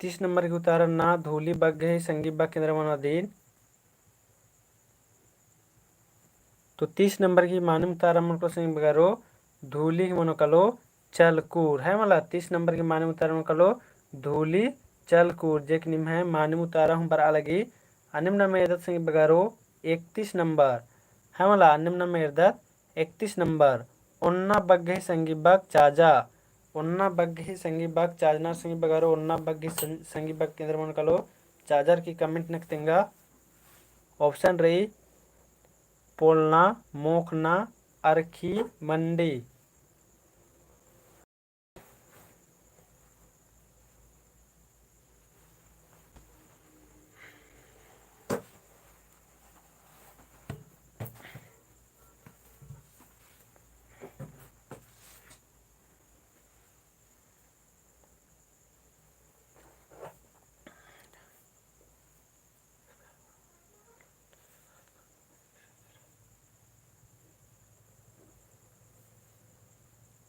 तीस नंबर गही उतारा ना धूली बग्गे संगी बक एन्दरा मनो दिम। तो तीस नंबर गही मानिम उतारा मनो कालो संगी बगरो धूली ही मनो कालो चलकुर, है मला। तीस नंबर गही मानिम उतारा मनो कालो धूली चलकुर, जेकनी में मानिम उतारा हूँ बरआ लगी। अन्नेम नाम एरदत संगी बगरो इकतीस नंबर, है मला। अन्नेम नाम एरदत इकतीस नंबर ओन्ना बग्गे संगी बक चाजा। ओन्ना बग्गे संगी बक चाजना संगी बगरो, ओन्ना बग्गे सं-, संगी बक एन्दरा मनो कालो चाजर की comment नक तेंगा। Option रई पोलना, मोखना, अरखी, मंडी।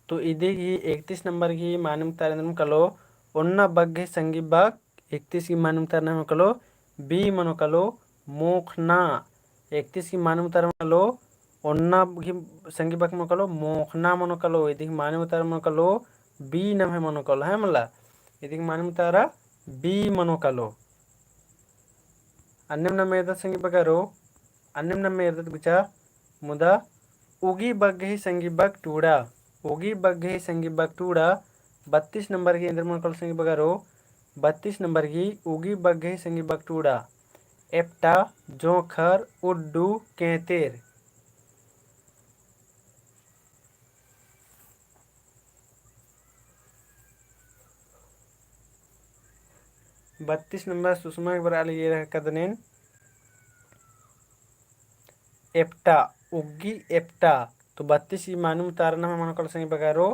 तो इदी गही इकतीस नंबर गही मानिम उतारा एन्दरा मनो कालो ओन्ना बग्गे संगी बक, इकतीस गही मानिम उतारा मनो कालो B मनो कालो मोखना। एकतीस गही मानिम उतारा मनो कालो, ओन्ना गही संगी बक मनो कालो, मोख़ना मनो कालो। इदी गही मानिम उतारा मनो कालो, B नम्है मनो कालो, है मला। इदी गही मानिम उतारा B मनो कालो। अन्नेम नम्है एरदत संगी बगरो, अन्नेम नम्है एरदत गुचा, मुदा उगी बक गही संगी बक टूड़ा, उगी बक गही संगी बक टूड़ा, बत्तीस नंबर गही एन्देर मनो कालो संगी बगरो, बत्तीस नंबर गही उगी बक गही संगी बक टूड़ा, एप्टा, जोंख़र, उड्डू, केंतेर। बत्तीस नंबर सुषमा के बरआ लगी एरा हेरकदन एन। एप्टा, उग्गी एप्टा। तो बत्तीस गही मानिम उतारा नम्है मनो कालो संगी बगरो,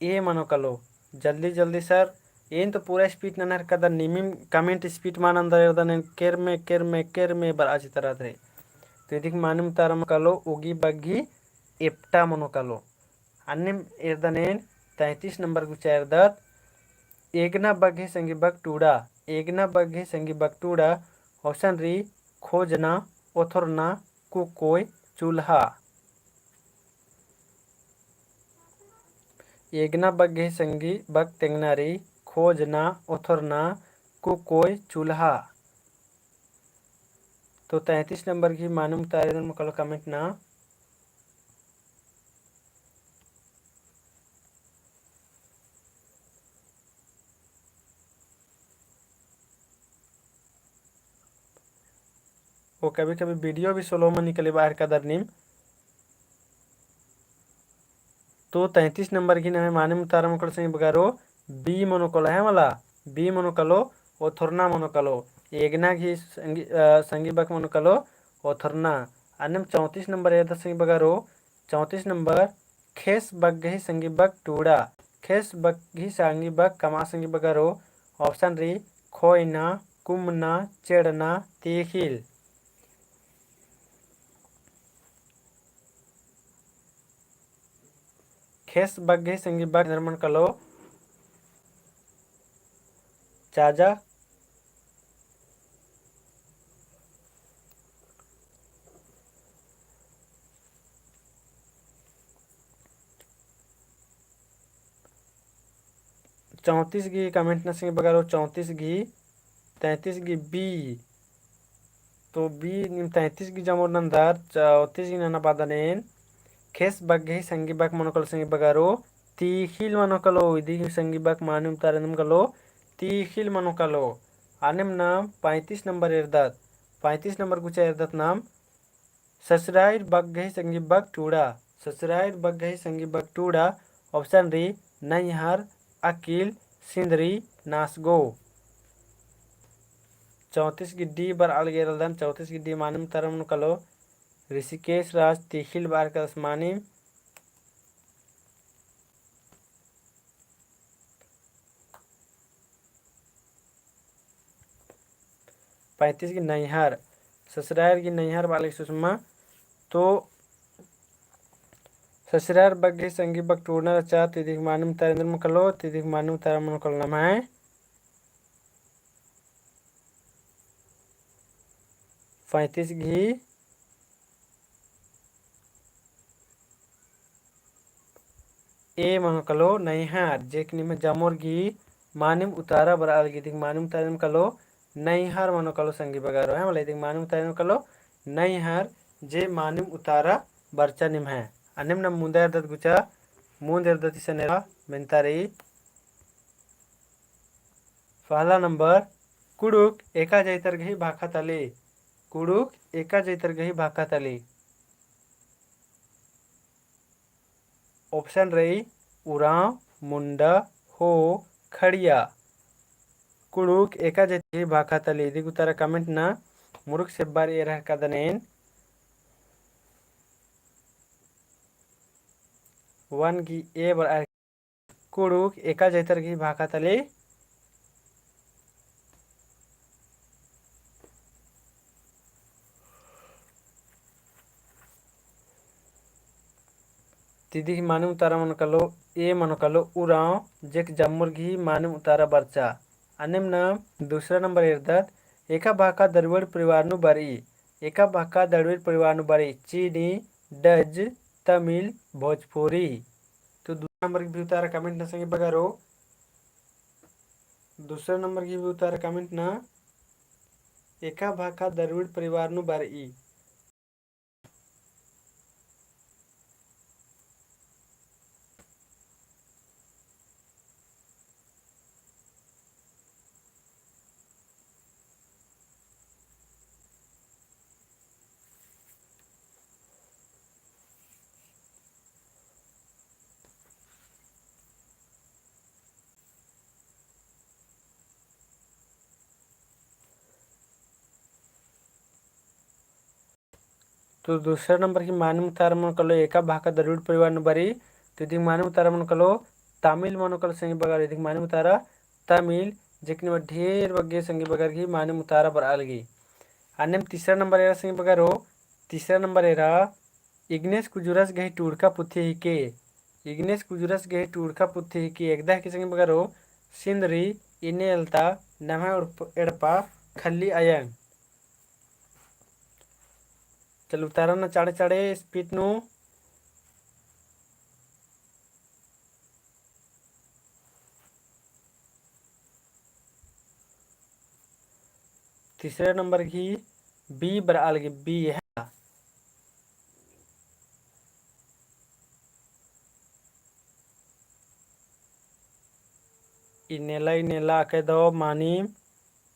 A मनो कालो। जल्दी जल्दी सर, एन तो पूरा speed नना हेरकदन, निमिम comment speed मल नंदर एरदन एन, केरमे, केरमे, केरमे बरआ चितरआ रई। तो इदी गही मानिम उतारा मनो कालो, उगी बक गही एप्टा मनो कालो। अन्नेम एरदन एन तैंतीस नंबर गुचा एरदत, एगना बक गही संगी बक टूड़ा, एगना बक गही संगी बक टूड़ा, option रई, खोजना, ओथोरना, कुकोय, चूल्हा। एगना बक गही संगी बक तेंगना रई, खोजना, ओथोरना, कुकोय, चूल्हा। तो तैंतीस नंबर गही मानिम उतारा एन्देर मनो कालो comment ना। ओ कभी कभी video भी slow मनी काली बरआ हेरकदर नीम। तो तैंतीस नंबर गही नम्है मानिम उतारा मनो कालो संगी बगरो, B मनो कालो, है मला, B मनो कालो, ओथोरना मनो कालो। एगना गही संगी, अ, संगी बक मनो कालो, ओथोरना। अन्नेम चौंतीस नंबर एरदत संगी बगरो, चौंतीस नंबर, खेस बक गही संगी बक टूड़ा, खेस बक गही संगी बक कमआ संगी बगरो, option रई, खोयना, कुमना, चेड़ना, तीखिल। खेस बक गही संगी बक एन्देर मनो कालो, चाजा। चौंतीस गही comment ना संगी बगरो, चौंतीस गही, तैंतीस गही B। तो B नीम तैंतीस गही जमोर नंदर, चौंतीस गही नना बअदन एन। खेस बक गही संगी बक मनो कालो संगी बगरो, तीखिल मनो कालो। इदी गही संगी बक मानिम उतारा एन्देर मनो कालो, तीखिल मनो कालो। अन्नेम नाम पैंतीस नंबर एरदत, पैंतीस नंबर गुचा एरदत नाम, ससुराइर बक गही संगी बक टूड़ा, ससुराइर बक गही संगी बक टूड़ा, option रई, नैहर, अकिल, सिंदरी, नासगो। चौंतीस गही D बरआ लगी एरदन, चौंतीस गही D मानिम उतारा मनो कालो, ऋषिकेश राज तीखिल बरआ हेरकदस मानिम। पैंतीस गही नैहर, ससुराइर गही नैहर बआ लगी सुषमा। तो ससुराइर बक गही संगी बक टूड़ना रहचा, तो इदी गही मानिम उतारा एन्देर मनो कालो, तो इदी गही मानिम उतारा मनो कालो नम्है पैंतीस गही A मनो कालो नैहर, जे कि निम्है जमोर गही मानिम उतारा बरआ लगी, इदी गही मानिम उतारा एन्देर मनो कालो नैहर मनो कालो संगी बगरो, है मला, इदी गही मानिम उतारा एन्देर मनो कालो नैहर, जे मानिम उतारा बरचा निम्है। अन्नेम नाम मुन्दा एरदत गुचा, मुन्द एरदत इसन एरा मेन्ता रई। पहला नंबर, कुँड़ुख़ एका जैतर गही भाखा तली। कुँड़ुख़ एका जैतर गही भाखा तली। Option रई, उराँव, मुंडा, हो, खड़िया। कुँड़ुख़ एका जैतर गही भाखा तली। इदी गही उतारा comment ना मुरुख सेब्बार एरा हेरकदन एन। One गही A बरआ कुँड़ुख़ एका जैतर गही भाखा तली। तो इदी गही मानिम उतारा मनो कालो, A मनो कालो उराँव, जे कि जम्मोर गही मानिम उतारा बरचा। अन्नेम नाम दूसरा नंबर एरदत, एका भाखा दरुवड़ परिवार नू बरई। एका भाखा द्रविड़ परिवार नू बरई? चीनी, डच, तमिल, भोजपुरी। तो दूसरा नंबर की भी उतारा comment ना संगी बगरो। दूसरा नंबर की भी उतारा comment ना, एका भाखा द्रविड़ परिवार नू बरई? तो दूसरा नंबर की मानिम उतारा मनो कालो एका भाखा द्रविड़ परिवार नू बरई, तो इदिक मानिम उतारा मनो कालो तमिल मनो कालो संगी बगर, इदिक मानिम उतारा तमिल, जेकनी में ढेर बग्गे संगी बगर की मानिम उतारा बरआ लगी। अन्नेम तीसरा नंबर एरा संगी बगरो, तीसरा नंबर एरा, इग्नेस कुजूरस गही टूड़का पुथी हिके, इग्नेस कुजूरस गही टूड़का पुथी हिके, एकदा हिके संगी बगरो, सिंदरी, इन्ने एलता, नम्है उड़प-, एड़पा, खल्ली अयंग। चल उतारा ना चाड़े चाड़े speed नू। तीसरे नंबर की B बरआ लगी, B है। इन्नेला, इन्नेला, अकय दव मानिम,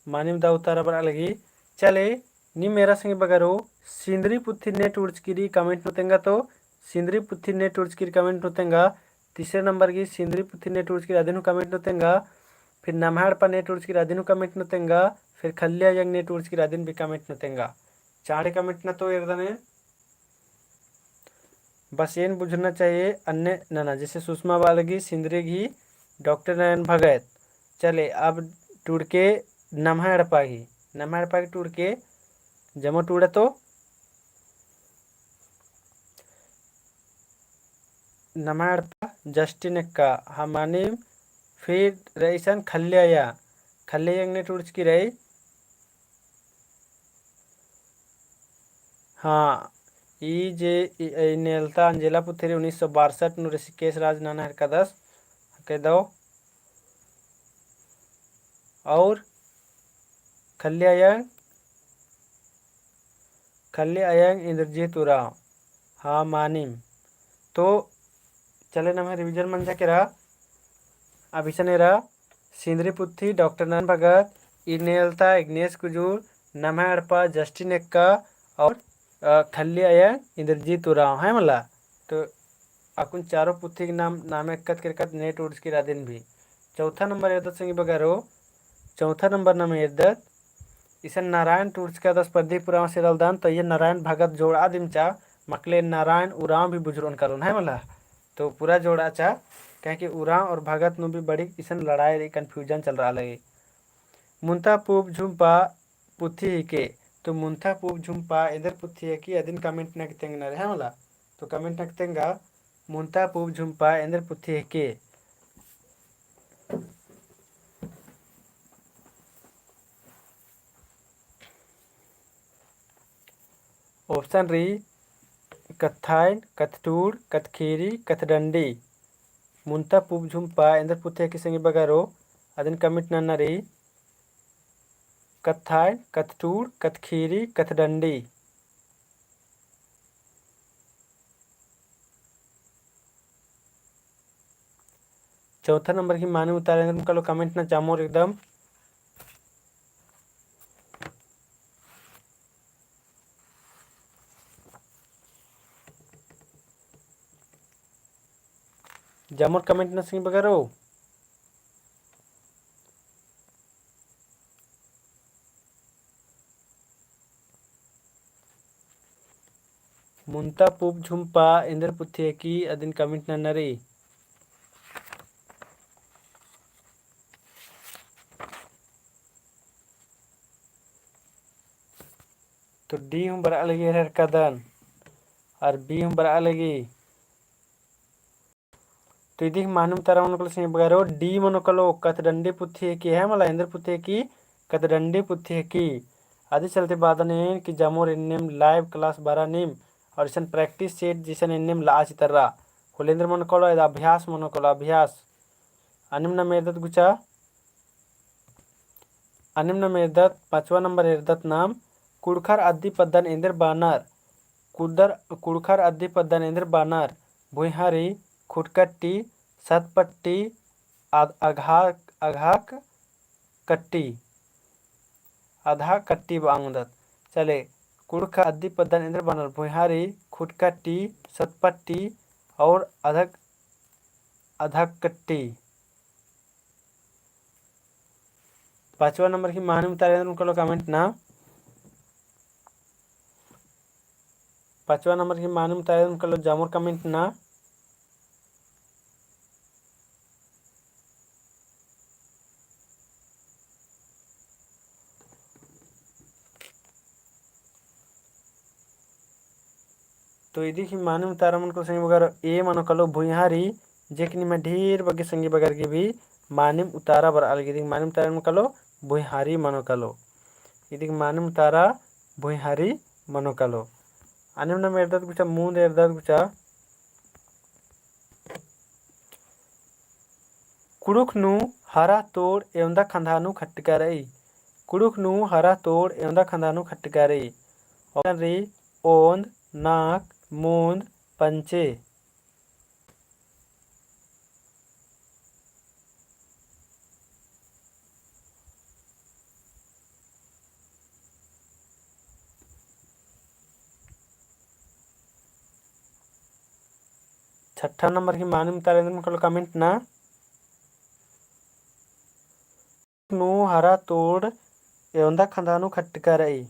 मानिम दव उतारा बरआ लगी। चले, नीम एरा संगी बगरो, सिंदरी पुथी ने टूड़चकी रई comment नू तेंगा तो, सिंदरी पुथी ने टूड़चकी रई comment नू तेंगा, तीसरे नंबर की सिंदरी पुथी ने टूड़चकी रई अदिन हूँ comment नू तेंगा, फिर नम्है एड़पा ने टूड़चकी रई अदिन हूँ comment नू तेंगा, फिर खल्ली अयंग ने टूड़चकी रई अदिन भी comment नू तेंगा। चाड़े comment ना तो एरदन। बस एन बुझुरना चाहिए, अन्ने नना, जैसे सुषमा बआ लगी, सिंदरी गही डॉक्टर नारायण भगत। चले, अब टूड़के नम्है एड़पा गही, नम्है एड़पा गही टूड़के जमो टूड़ा तो नम्है एड़पा जस्टिन एक्का, हाँ मानिम, फिर रई इसन खल्ली अयंग, खल्ली अयंग ने टूड़चकी रई। हाँ, ई जे ई, ई नेलता अंजेला पुथी रई उन्नीस सौ बासठ नू ऋषिकेश राज नना हेरकादस, अकय दव। और खल्ली अयंग, खल्ली अयंग इंद्रजीत उराँव। हाँ, मानिम। तो चले नम्है revision मंजा केरा। अब इसन एरा सिंदरी पुथी डॉक्टर नारायण भगत, ई नेलता इग्नेस कुजूर, नम्है एड़पा जस्टिन एक्का और, अ, खल्ली अयंग इंद्रजीत उराँव, है मला? तो अक्कुन चारो पुथी के नाम, नामे अक्कत केरकत ने टूड़चकी रई अदिन भी। चौथा नंबर एरदत संगी बगरो, चौथा नंबर नाम एरदत, इसन नारायण टूड़चकादस प्रदीप उराँवस एरालदन, तो ये नारायण भगत जोड़आ दिम चा, मकले नारायण उराँव भी बुझुरओन कालोन, है मला? तो पूरा जोड़आ चा, काहे कि उराँव और भगत नू भी बड़ी इसन लड़ाई रई, confusion चलरआ लगी। मुन्ता पूप झुम्पा पुथी हिके, तो मुन्ता पूप झुम्पा एन्देर पुथी हिके, अदिन comment नना की तेंगना रई, है मला? तो comment नना की तेंगा, मुन्ता पूप झुम्पा एन्देर पुथी हिके। Option रई, कत्थाइन, कत्थटूड़, कत्थखीरी, कत्थडंडी। मुन्ता पूप झुम्पा एन्देर पुथी हिके संगी बगरो, अदिन comment नन्ना रई। कत्थाइन, कत्थटूड़, कत्थखीरी, कत्थडंडी। चौथा नंबर की मानिम उतारा एन्देर मनो कालो, comment नना चामोर एकदम। जामोर comment नना संगी बगरो। मुन्ता पूप झुम्पा एन्देर पुथी हिके, अदिन comment नन्ना रई। तो D हूँ बरआ लगी हेरकादन, और B हूँ बरआ लगी। तो इदिक मानिम उतारा मनो कालो संगी बगरो, D मनो कालो, कत्थडंडी पुथी हिके, है मला, एन्देर पुथी हिके, कत्थडंडी पुथी हिके। अदी चलते बअदन एन कि जमोर एन्नेम live class बरआ नीम, और इसन practice set जिसन एन्नेम लआ चितर्रा। होले एन्देर मनो कालो, एदा अभ्यास मनो कालो, अभ्यास। अन्नेम नाम एरदत गुचा, अन्नेम नाम एरदत, पाँचवा नंबर एरदत नाम, कुँड़ुख़र अद्दी पद्दन एन्देर बअनर, कुदर, कुँड़ुख़र अद्दी पद्दन एन्देर बअनर, भुइँहरी, खुटकट्टी, सतपट्टी, अध-, अघा-, अघाक कट्टी, अधक कट्टी बआ ओंगदत। चले, कुँड़ुख़र अद्दी पद्दन एन्देर बअनर, भुइँहरी, खुटकट्टी, सतपट्टी और अधक, अधक कट्टी। पाँचवा नंबर की मानिम उतारा एन्देर मनो कालो comment ना। पाँचवा नंबर की मानिम उतारा एन्देर मनो कालो जमोर comment ना। तो इदी की मानिम उतारा मनो कालो संगी बगर ए मनो कालो भुइँहरी, जे कि निम्है ढेर बग्गे संगी बगर गे भी मानिम उतारा बरआ लगी। इदी की मानिम उतारा मनो कालो भुइँहरी मनो कालो। इदी की मानिम उतारा भुइँहरी मनो कालो। अन्नेम नाम एरदत गुचा, मुन्द एरदत गुचा। कुँड़ुख़ नू हरा तोड़ एवंदा खंधा नू खट्टका रई। कुँड़ुख़ नू हरा तोड़ एवंदा खंधा नू खट्टका रई। Option रई ओन्द, नाक, मुन्द, पंचे। छठा नंबर की मानिम उतारा एन्देर मनो कालो comment ना। नू हरा तोड़ एवंदा खंधा नू खट्टका रई।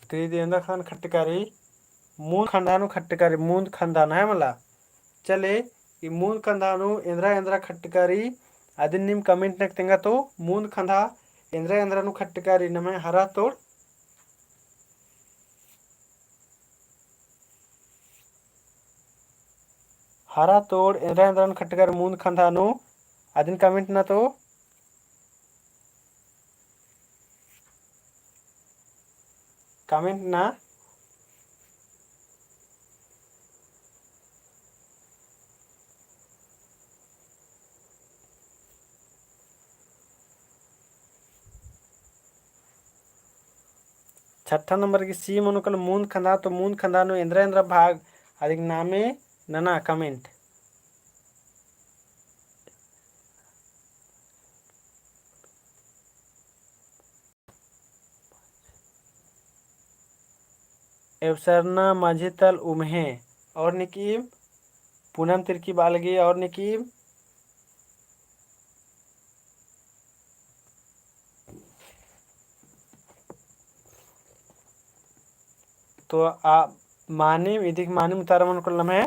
तो इदी एवंदा खंधा नू खट्टका रई, मुन्द खंधा नू खट्टका रई, मुन्द खंधा नू है मला। चले, ई मुन्द खंधा नू एन्द्रा एन्द्रा खट्टका रई, अदिन नीम comment नक तेंगा तो, मुन्द खंधा एन्द्रा एन्द्रा नू खट्टका रई, नम्है हरा तोड़ हरा तोड़ एन्द्रा एन्द्रा नू खट्टका रई मुन्द खंधा नू, अदिन comment ना तो। Comment ना। छठा नंबर की C मनो कालो मुन्द खंधा, तो मुन्द खंधा नू एन्द्रा एन्द्रा भाग अदिक नामे नना comment। एब सरना माझी तल उम्हे और निकिम पूनम तिर्की बालगी और निकिम। तो आ मानिम, इदिक मानिम उतारा मनो कालो नम्है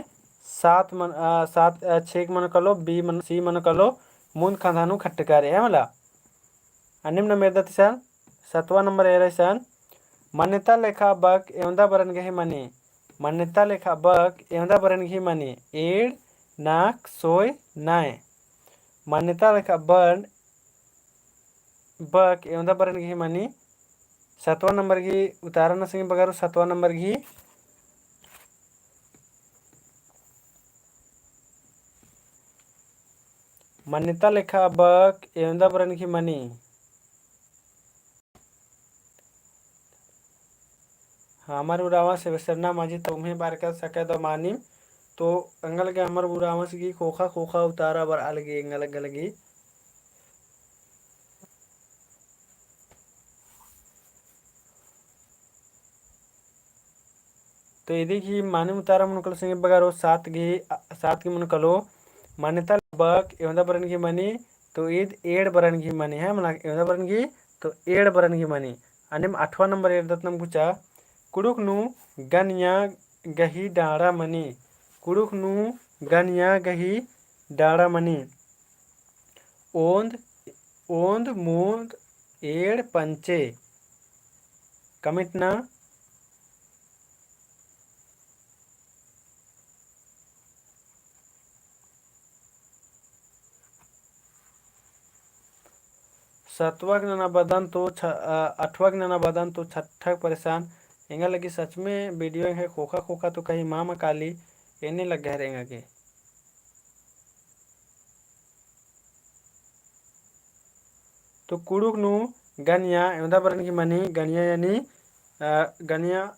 सात मन, आ, सात, आ, छेक मनो कालो, B मन, C मनो कालो, मुन्द खंधा नू खट्टका रई, है मला। अन्नेम नम एरदत इसन, सतवा नंबर एरा इसन, मान्यता लेखा बक एवंदा बरन गही मनी, मान्यता लेखा बक एवंदा बरन गही मनी, एंड़, नाक, सोय, नाय। मान्यता लेखा बन बक एवंदा बरन गही मनी। सतवा नंबर गही उतारा ना संगी बगरो, सतवा नंबर गही। मान्यता लेखा बक एवंदा बरन गही मनी। हाँ, अमर उराँवस एब सरना माझी तल उम्हे बरका सके दो मानिम। तो एंगा लगी अमर उराँवस गही ख़ोख़ा ख़ोख़ा उतारा बरआ लगी एंगा लगी। तो इदी गही मानिम उतारा मनो कालो संगी बगरो सात गही, अ, सात गही मनो कालो, मान्यता बक एवंदा बरन गही मनी, तो ईद एंड़ बरन गही मनी, है मला, एवंदा बरन गही, तो एंड़ बरन गही मनी। अन्नेम आठवा नंबर एरदत नम गुचा, कुँड़ुख़ नू गनिया गही डाड़ा मनी। कुँड़ुख़ नू गनिया गही डाड़ा मनी। ओन्द, ओन्द, मून्द, एंड़, पंचे। Comment ना। सतवाक नना बदन तो छ-, अ, अठवाक नना बदन तो छठक परेशान। एंगा लगी सच में video एंगा खोखा खोखा तो कही मामा काली एन्ने लग्गा है एंगा गे। तो कुँड़ुख़ नू गनिया एवंदा बरन की मनी, गनिया यानी, अ, गनिया,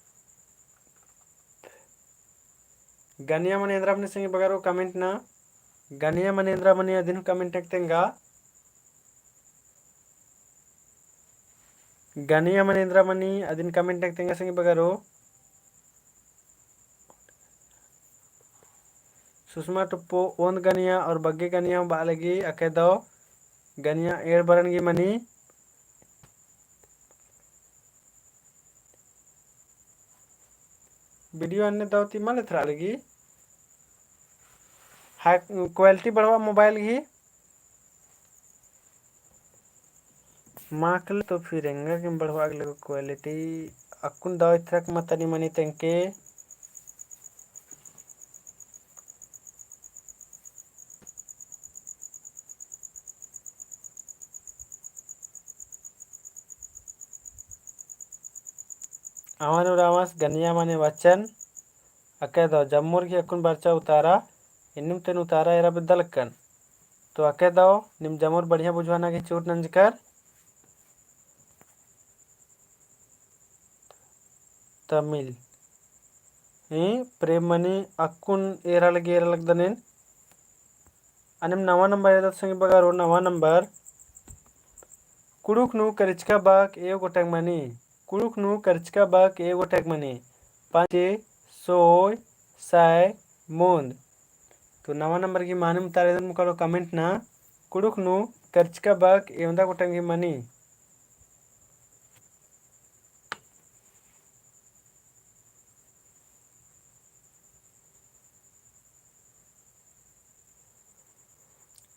गनिया मने एन्दरा मनी संगी बगरो comment ना। गनिया मने एन्दरा मनी अदिन comment नक तेंगा। गनिया मने एन्दरा मनी अदिन comment नक तेंगा संगी बगरो। सुषमा टुप्पो ओन्द गनिया और बग्गे गनिया बआ लगी अके दव गनिया एंड़ बरन की मनी। Video अन्ने दव ती मल एथरा लगी। High quality बढ़वा mobile गही। माकले तो फिर एंगा गे बढ़वा लगो quality। अक्कुन दव एथरक मतनी मनी तेंके। अमा नू रामास गनिया मने वचन। अके दव जम्मुर गही अक्कुन बरचा उतारा, इन्नुम तेन उतारा एरा बेद्दा लक्कन। तो अके दव निम जम्मुर बढ़िया बुझवाना गही चूर नंजकर। तमिल। ई प्रेम मनी अक्कुन एरा लगी एरा लगदनेन। अन्नेम नवा number एरदत संगी बगरो, नवा number। कुँड़ुख़ नू करचका बक एव गोटंग मनी। कुँड़ुख़ नू करचका बक एव गोटंग मनी। पंचे, सोय, सय, मून्द। तो नवा number गही मानिम उतारा एदन मुकालो comment ना। कुँड़ुख़ नू करचका बक एवंदा गोटंग गही मनी।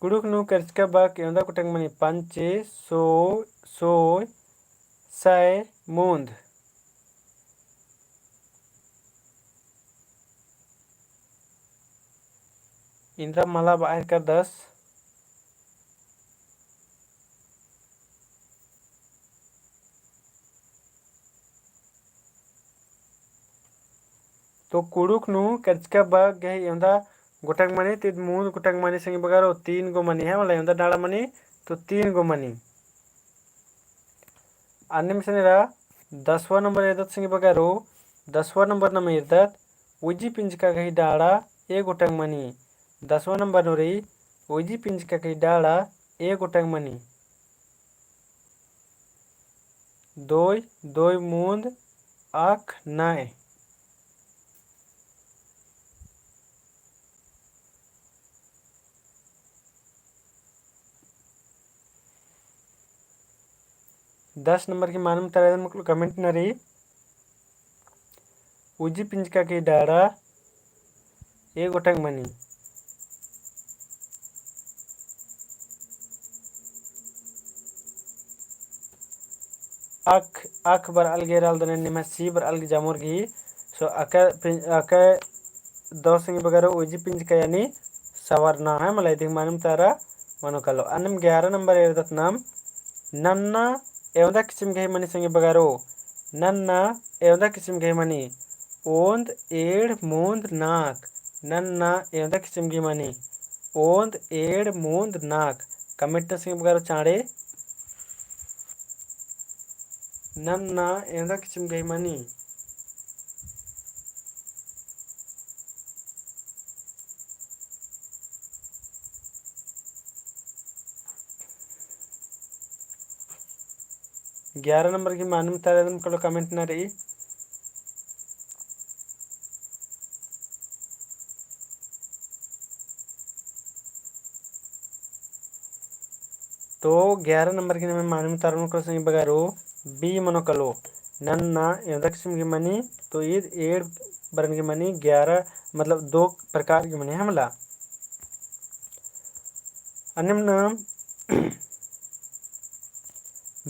कुँड़ुख़ नू करचका बक एवंदा गोटंग मनी। पंचे, सो, सोय, सय, मून्द। इन्द्रा मला बआ एरकदस। तो कुँड़ुख़ नू करचका बक गही एवंदा गोटंग मनी, तो ईद मून्द गोटंग मनी संगी बगरो, तीन गो मनी है, मतलब एवंदा डाड़ा मनी, तो तीन गो मनी। अन्नेम इसन एरा दसवाँ number एरदत संगी बगरो, दसवाँ number नम एरदत, उइजी पिंजका गही डाड़ा एव गोटंग मनी। दसवाँ number नू रई, उइजी पिंजका गही डाड़ा एव गोटंग मनी। दोय, दोय मून्द, अख, नय। दस number गही मानिम उतारा एदन मुकालो comment नरी। उइजी पिंजका गही डाड़ा एव गोटंग मनी। अख, अख बरआ लगी एरा लगदन, निम्है सी बरआ लगी जम्मुर गही। So अक पिं-, अक दव संगी बगरो उइजी पिंजका यानी सवरना है, मला इदिक मानिम उतारा मनो कालो। अन्नेम ग्यारह number एरदत नाम नन्ना एवंदा किसिम गही मनी संगी बगरो। नन्ना एवंदा किसिम गही मनी। ओन्द, एंड़, मून्द, नाक। नन्ना एवंदा किसिम गही मनी। ओन्द, एंड़, मून्द, नाक। Comment नू संगी बगरो चाँड़े। नन्ना एवंदा किसिम गही मनी। ग्यारह number गही मानिम उतारा एदन मुकालो comment नरी। तो ग्यारह number गही नम्है मानिम उतारा मनो कालो संगी बगरो, B मनो कालो। नन्ना एवंदा किसिम गही मनी, तो ईद एंड़ बरन गे मनी, ग्यारह, मतलब दो प्रकार गे मनी, है मला। अन्नेम नाम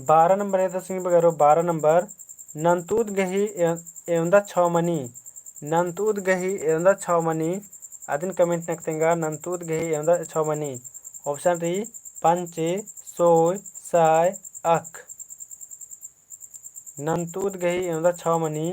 बारह नंबर है, दस बगरो बारह नंबर, नन्तुद गही ए-, एवंदा छौ मनी, नन्तुद गही एवंदा छौ मनी, अदिन comment नक तेंगा, नन्तुद गही एवंदा छौ मनी। Option रई पंचे, सोय, साय, अख। नन्तुद गही एवंदा छौ मनी।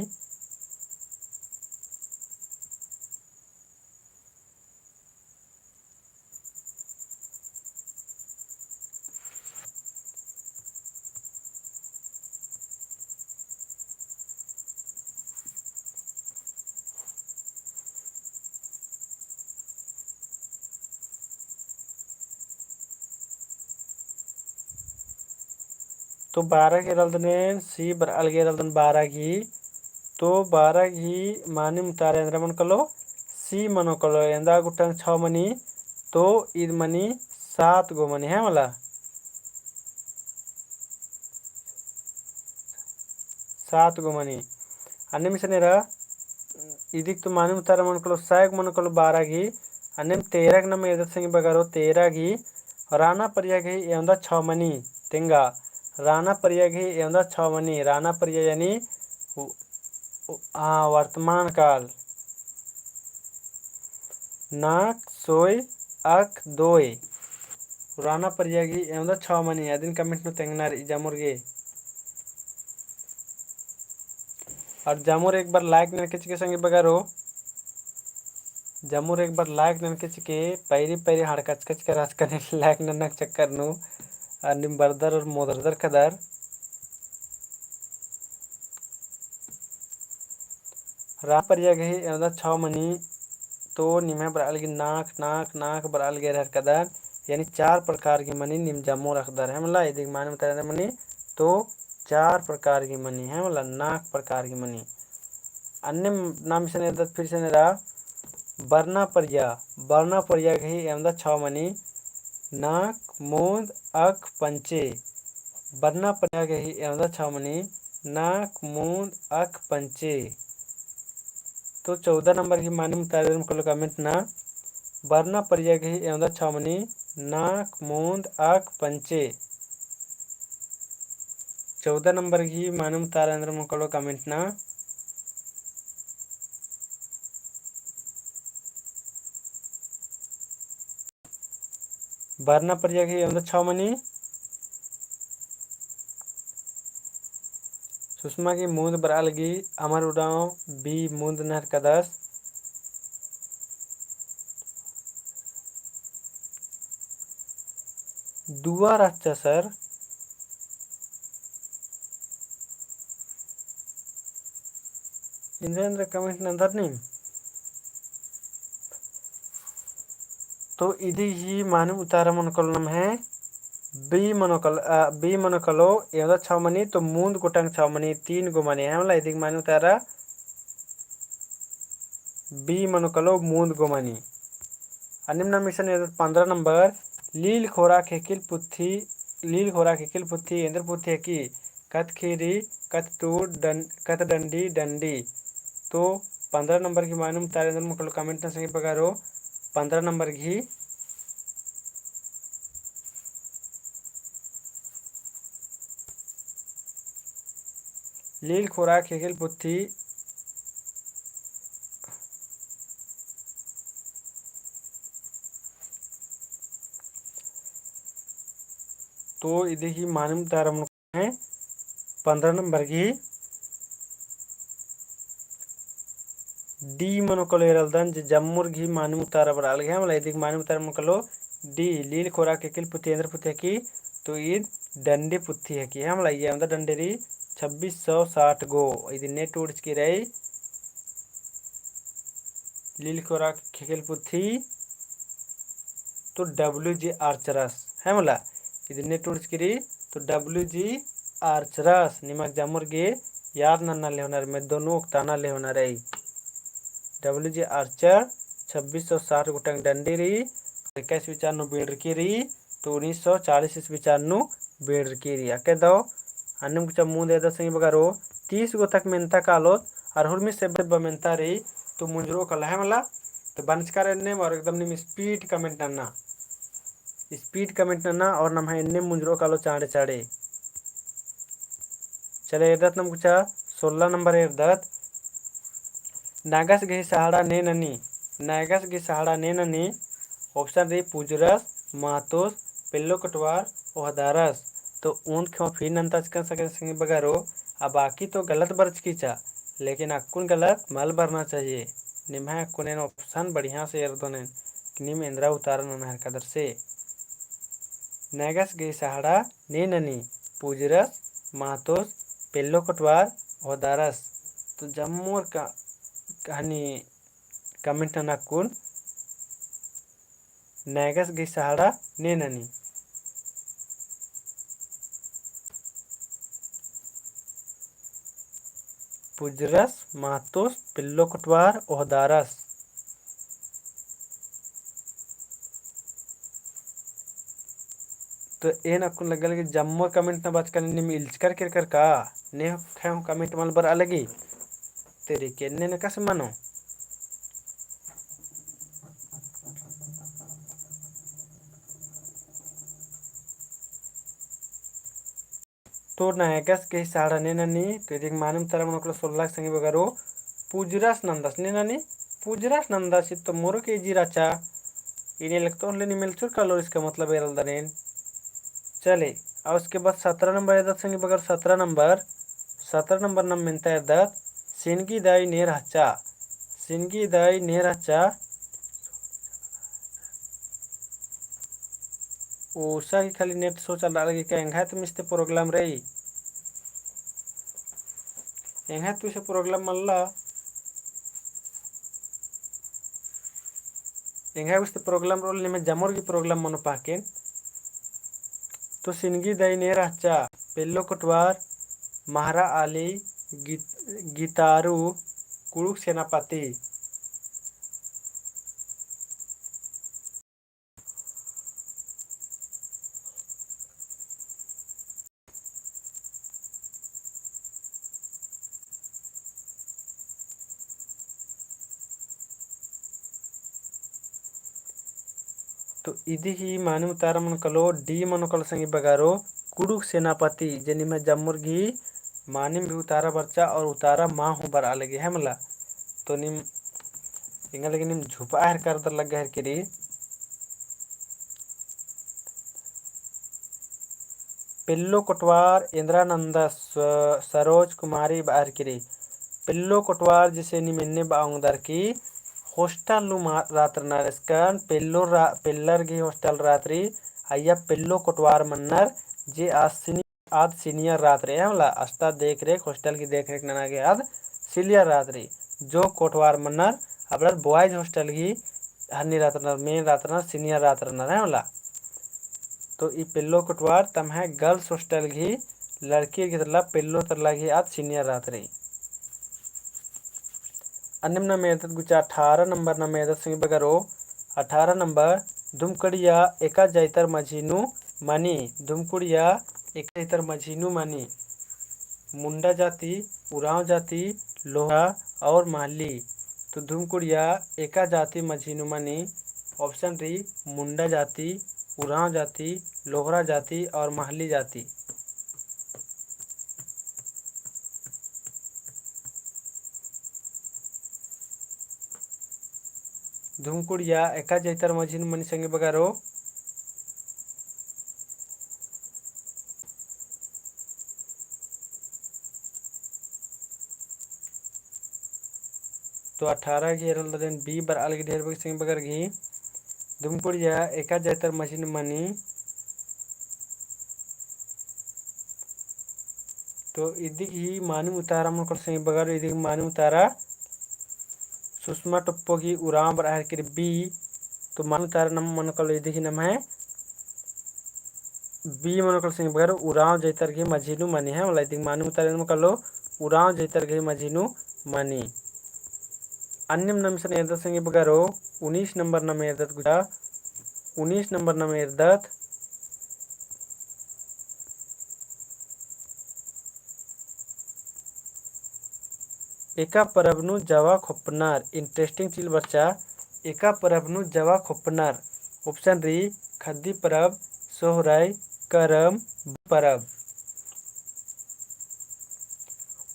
तो बारह गे रलदन एन, C बरआ लगी रलदन बारह गही। तो बारह गही मानिम उतारा एन्दरा मनो कालो, C मनो कालो, एवंदा गुट्ठन छौ मनी, तो ईद मनी सात गो मनी, है मला। सात गो मनी। अन्नेम इसन एरा, इदिक तो मानिम उतारा मनो कालो, साय गो मनो कालो बारह गही। अन्नेम तेरह गे नाम एदत संगी बगरो, तेरह गही, राना परिया गही एवंदा छौ मनी, तेंगा। राना परिया गही एवंदा छौ मनी, राना परिया यानी उ-, उ-, हाँ, वर्तमान काल। नाक, सोय, अक, दोय। राना परिया गही एवंदा छौ मनी, अदिन comment नू तेंगना रई जमुर गे। और जमुर एक बार like ननके चिके संगी बगरो। जमुर एक बार like ननके चिके, पैरी पैरी हड़कचकच के राजकने like नन्नक चक्कर नू। और निम बरदर और मोदरदर कदर। राना परिया गही एवंदा छौ मनी, तो निम्है बरआ लगी नाक, नाक, नाक बरआ लगी रहर कदर, यानी चार प्रकार गही मनी निम जमुर अख़दर, है मला। इदिक मानिम उतारा मनी, तो चार प्रकार गही मनी, है मला, नाक प्रकार गही मनी। अन्नेम नाम इसन एदत फिर से एरा, बरना परिया, बरना परिया गही एवंदा छौ मनी, नाक, मूंद, अख, पंचे। बरना परिया गही एवंदा छौ मनी, नाक, मूंद, अख, पंचे। तो चौदह नंबर गही मानिम उतारा एन्दरा मनो कालो comment ना, बरना परिया गही एवंदा छौ मनी, नाक, मूंद, अख, पंचे। चौदह नंबर गही मानिम उतारा एन्दरा मनो कालो comment ना। बरना परिया गही एवंदा छौ मनी। सुषमा गही मूंद बरआ लगी, अमर उराँव B मूंद नहर कदस। दुआ रहचा sir। एन्दरा एन्दरा comment नन्दर नीम। तो इदी ही मानिम उतारा मनो कालो नम्है B मनो कालो, अ, B मनो कालो, एवंदा छौ मनी, तो मूंद गुट्ठन छौ मनी, तीन गो मनी, है मला, इदिक मानिम उतारा B मनो कालो, मूंद गो मनी। अन्नेम नाम इसन एदत पन्द्रह नंबर, लील खोरा ख़ेख़ेल पुथी, लील खोरा ख़ेख़ेल पुथी एन्दर पुथी हिकी, कत ख़ीरी, कत टूर, डं-, कत डंडी, डंडी। तो पन्द्रह नंबर गही मानिम उतारा एन्दरा मनो कालो comment ना संगी बगरो, पन्द्रह नंबर गही। लील खोरा ख़ेख़ेल पुथी। तो इदी ही मानिम उतारा मनो कालो पन्द्रह नंबर गही D मनो कालो एरा लगदन, जे जम्मुर गही मानिम उतारा बरआ लगी, है मला, इदिक मानिम उतारा मनो कालो D, लील खोरा ख़ेख़ेल पुथी एन्दर पुथी हिकी, तो ईद डंडी पुथी हिकी, है मला, इय्या एवंदा डंडी रई छब्बीस सौ साठ गो, इदी net उड़चकी रई, लील खोरा ख़ेख़ेल पुथी, तो W G आर्चरस, है मला, इदी net उड़चकी रई, तो W G आर्चरस, निमा जम्मुर गे याद नन्ना लेवनर, मेद्दो नू ओक्ताना लेवनर रई। W G आर्चर छब्बीस सौ साठ गुट्ठन डंडी रई, इक्कीस विचार नू बीड़रकी रई, तो उन्नीस सौ चालीस ईस्वी विचार नू बीड़रकी रई। अक्के दव अन्नेम गुचा मूंद एदा संगी बगरो, तीस गो तक मेन्ता कालोत, अरहुर में सेब्बे बमेंता रई, तो मुंजरो काला है मला, तो बंचकर एन्नेम और एकदम नीम speed comment नन्ना, speed comment नन्ना और नम्है एन्नेम मुंजरो कालो चाँड़े चाँड़े। चले एरदत नम गुचा सोलह नंबर एरदत। नैगस गही सहाड़ा ने ननी, नैगस गही सहाड़ा ने ननी, option रई पुजरस, महतोस, पेल्लो कोटवार, ओहदारस। तो उन खेवा फिर नन्ताचकन सके संगी बगरो, आ बाकी तो गलत बरचकी चा, लेकिन अक्कुन गलत मल बरना चाहिए। निम्है अक्कुन एन option बढ़िया से एरदोन एन, कि नीम एन्दरा उतारा नना हरकदर से। नैगस गही सहाड़ा ने ननी, पुजरस, महतोस, पेल्लो कोटवार, ओहदारस। तो जम्मोर का, कहानी comment नना अक्कुन नैगस गही सहाड़ा ने ननी। पुजरस, महतोस, पेल्लो कोटवार, ओहदारस। तो एन अक्कुन लग्गा लगी जम्मो comment नना बाचकन नीम इल्चकर केरकर का, ने खे हूँ comment मल बरआ लगी। तेरी के ने न कस मनो। तो नैगस गही सहाड़ा ने ननी, तो इदिक मानिम उतारा मनो कालो सोल्ला संगी बगरो, पुजरस नन्दस ने ननी, पुजरस नन्दस, तो मोरो के easy रहचा। इन्ने लगतो हले नीम इल्चुर कालोर, इसका मतलब एरलदन एन। चले, और उसके बाद सतरा नंबर एरदत संगी बगर, सतरा नंबर, सतरा नंबर नम मेन्ता एरदत, सिनगी दाई ने रहचा, सिनगी दाई ने रहचा। उसा ही खाली net show चलरआ लगी का, एंग्है तुम इस्ते program रई। एंग्है तुसे program मल्ला, एंग्है उस्ते program रोल निम्है जमोर गही program मनो पाकेन। तो सिनगी दाई ने रहचा, पेल्लो कोटवार, महरा आली, गीत-, गीतारू, कुड़ुख सेनापति। तो इदी ही मानिम उतारा मनो कालो, D मनो कालो संगी बगारो, कुड़ुख सेनापति, जे निम्है जम्मुर गही मानिम भी उतारा बरचा और उतारा मा हूँ बरआ लगी है मला। तो नीम एंगा लगी नीम झुपआ हेरका रअदर लग्गा हेरकी रई। पेल्लो कोटवार एन्दरा नन्दस, स-, सरोज कुमारी बआ हेरकी रई। पेल्लो कोटवार जैसे नीम एन्ने बआ ओंगदर की hostel नू मा-, रात रअनर, एसकन पेल्लो रा-, पेल्लर गही hostel रात रई, अइय्या पेल्लो कोटवार मन्नर जे आसिनी आद senior रात रई, है मला, अस्ता देख रेख, hostel गही देख रेख नना गे आद senior रात रई। जो कोटवार मन्नर अबड़र boys hostel गही हन्नी रात रअनर, main रात रअनर, senior रात रअनर, है मला। तो ई पेल्लो कोटवार तम्है girls hostel गही लड़की गही तरला, पेल्लो तरला गही आद senior रात रई। अन्नेम नम एरदत गुचा अठारह नंबर नम एरदत संगी बगरो, अठारह नंबर, धुमकुड़िया एका जैतर मझी नू मनी, धुमकुड़िया एका जैतर मझी नू मनी, मुंडा जाति, उराँव जाति, लोहरा और महली। तो धुमकुड़िया एका जाति मझी नू मनी, option रई मुंडा जाति, उराँव जाति, लोहरा जाति और महली जाति। धुमकुड़िया एका जैतर मझी नू मनी संगी बगरो। तो अठारह गही एरलदन B बरआ लगी ढेर बग्गे संगी बगर गही। धुमकुड़िया एका जैतर मझी नू मनी। तो इदी गही मानिम उतारा मनो कालो संगी बगर, इदी गही मानिम उतारा सुषमा टोप्पो गही उराँव बरआ हेरकी रई B। तो मानिम उतारा नम मनो कालो इदी गही नम्है B मनो कालो संगी बगर, उराँव जैतर गही मझी नू मनी, है मला। इदी गही मानिम उतारा नम कालो उराँव जैतर गही मझी नू मनी। अन्नेम नम इसन एरदत संगी बगरो, उन्नीस नंबर नम एरदत गुचा, उन्नीस नंबर नम एरदत। एका परब नू जवा खोपनर, interesting चीज बरचा, एका परब नू जवा खोपनर। Option रई, खद्दी परब, सोहराई, करम परब।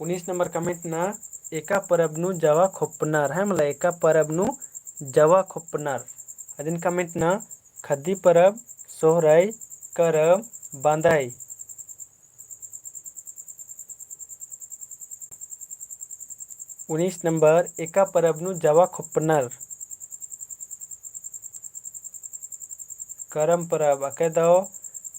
उन्नीस नंबर comment ना, एका परब नू जवा खोपनर, है मला, एका परब नू जवा खोपनर। अदिन comment ना, खद्दी परब, सोहराई, करम, बांदाई। उन्नीस नंबर, एका परब नू जवा खोपनर। करम परब, अकय दव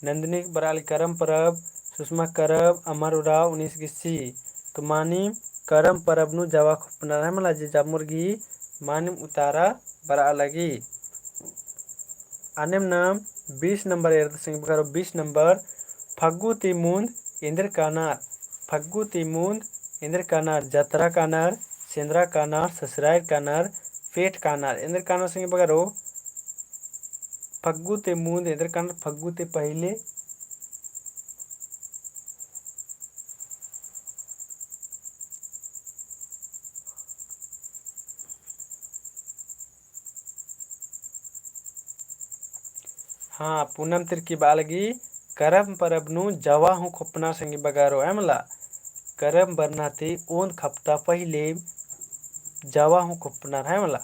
नंदिनी बरआ लगी करम परब, सुषमा करम, अमर उराँव उन्नीस गे C। तो मानिम करम परब नू जवा खोपनर, है मला, जे जामुर गही मानिम उतारा बरआ लगी। अन्नेम नाम बीस नंबर एरदत संगी बगरो, बीस नंबर, फग्गु ती मुन्द एन्देर कानर, फग्गु ती मुन्द एन्देर कानर, जतरा कानर, सेंदरा कानर, ससुरार कानर, पेट कानर, एन्देर कानर संगी बगरो, फग्गु ती मुन्द एन्देर कानर, फग्गु ती पहिले। हाँ, पूनम तिर्की बआ लगी, करम परब नू जवा हूँ खोपनर संगी बगरो, है मला। करम बरना ती ओन्द खपता पहिले जवा हूँ खोपनर, है मला।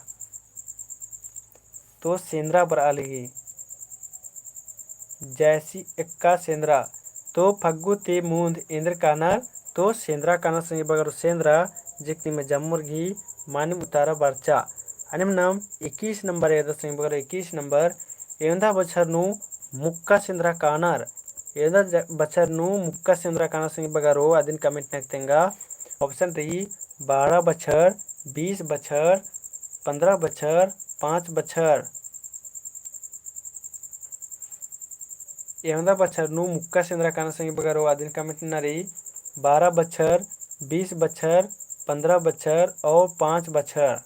तो सेंदरा बरआ लगी, जैसी एक्का सेंदरा, तो फग्गु ती मुन्द एन्देर कानर, तो सेंदरा कानर संगी बगरो सेंदरा, जेक निम्है जामुर गही मानिम उतारा बरचा। अन्नेम नाम इक्कीस नंबर एरदत संगी बगरो, इक्कीस नंबर, एवंदा बछर नू मुक्का सेंदरा कानर, एवंदा ज-, बछर नू मुक्का सेंदरा कानर संगी बगरो, अदिन comment नक तेंगा। Option रई, बारह बछर, बीस बछर, पन्द्रह बछर, पाँच बछर। एवंदा बछर नू मुक्का सेंदरा कानर संगी बगरो, अदिन comment नना रई, बारह बछर, बीस बछर, पन्द्रह बछर और पाँच बछर।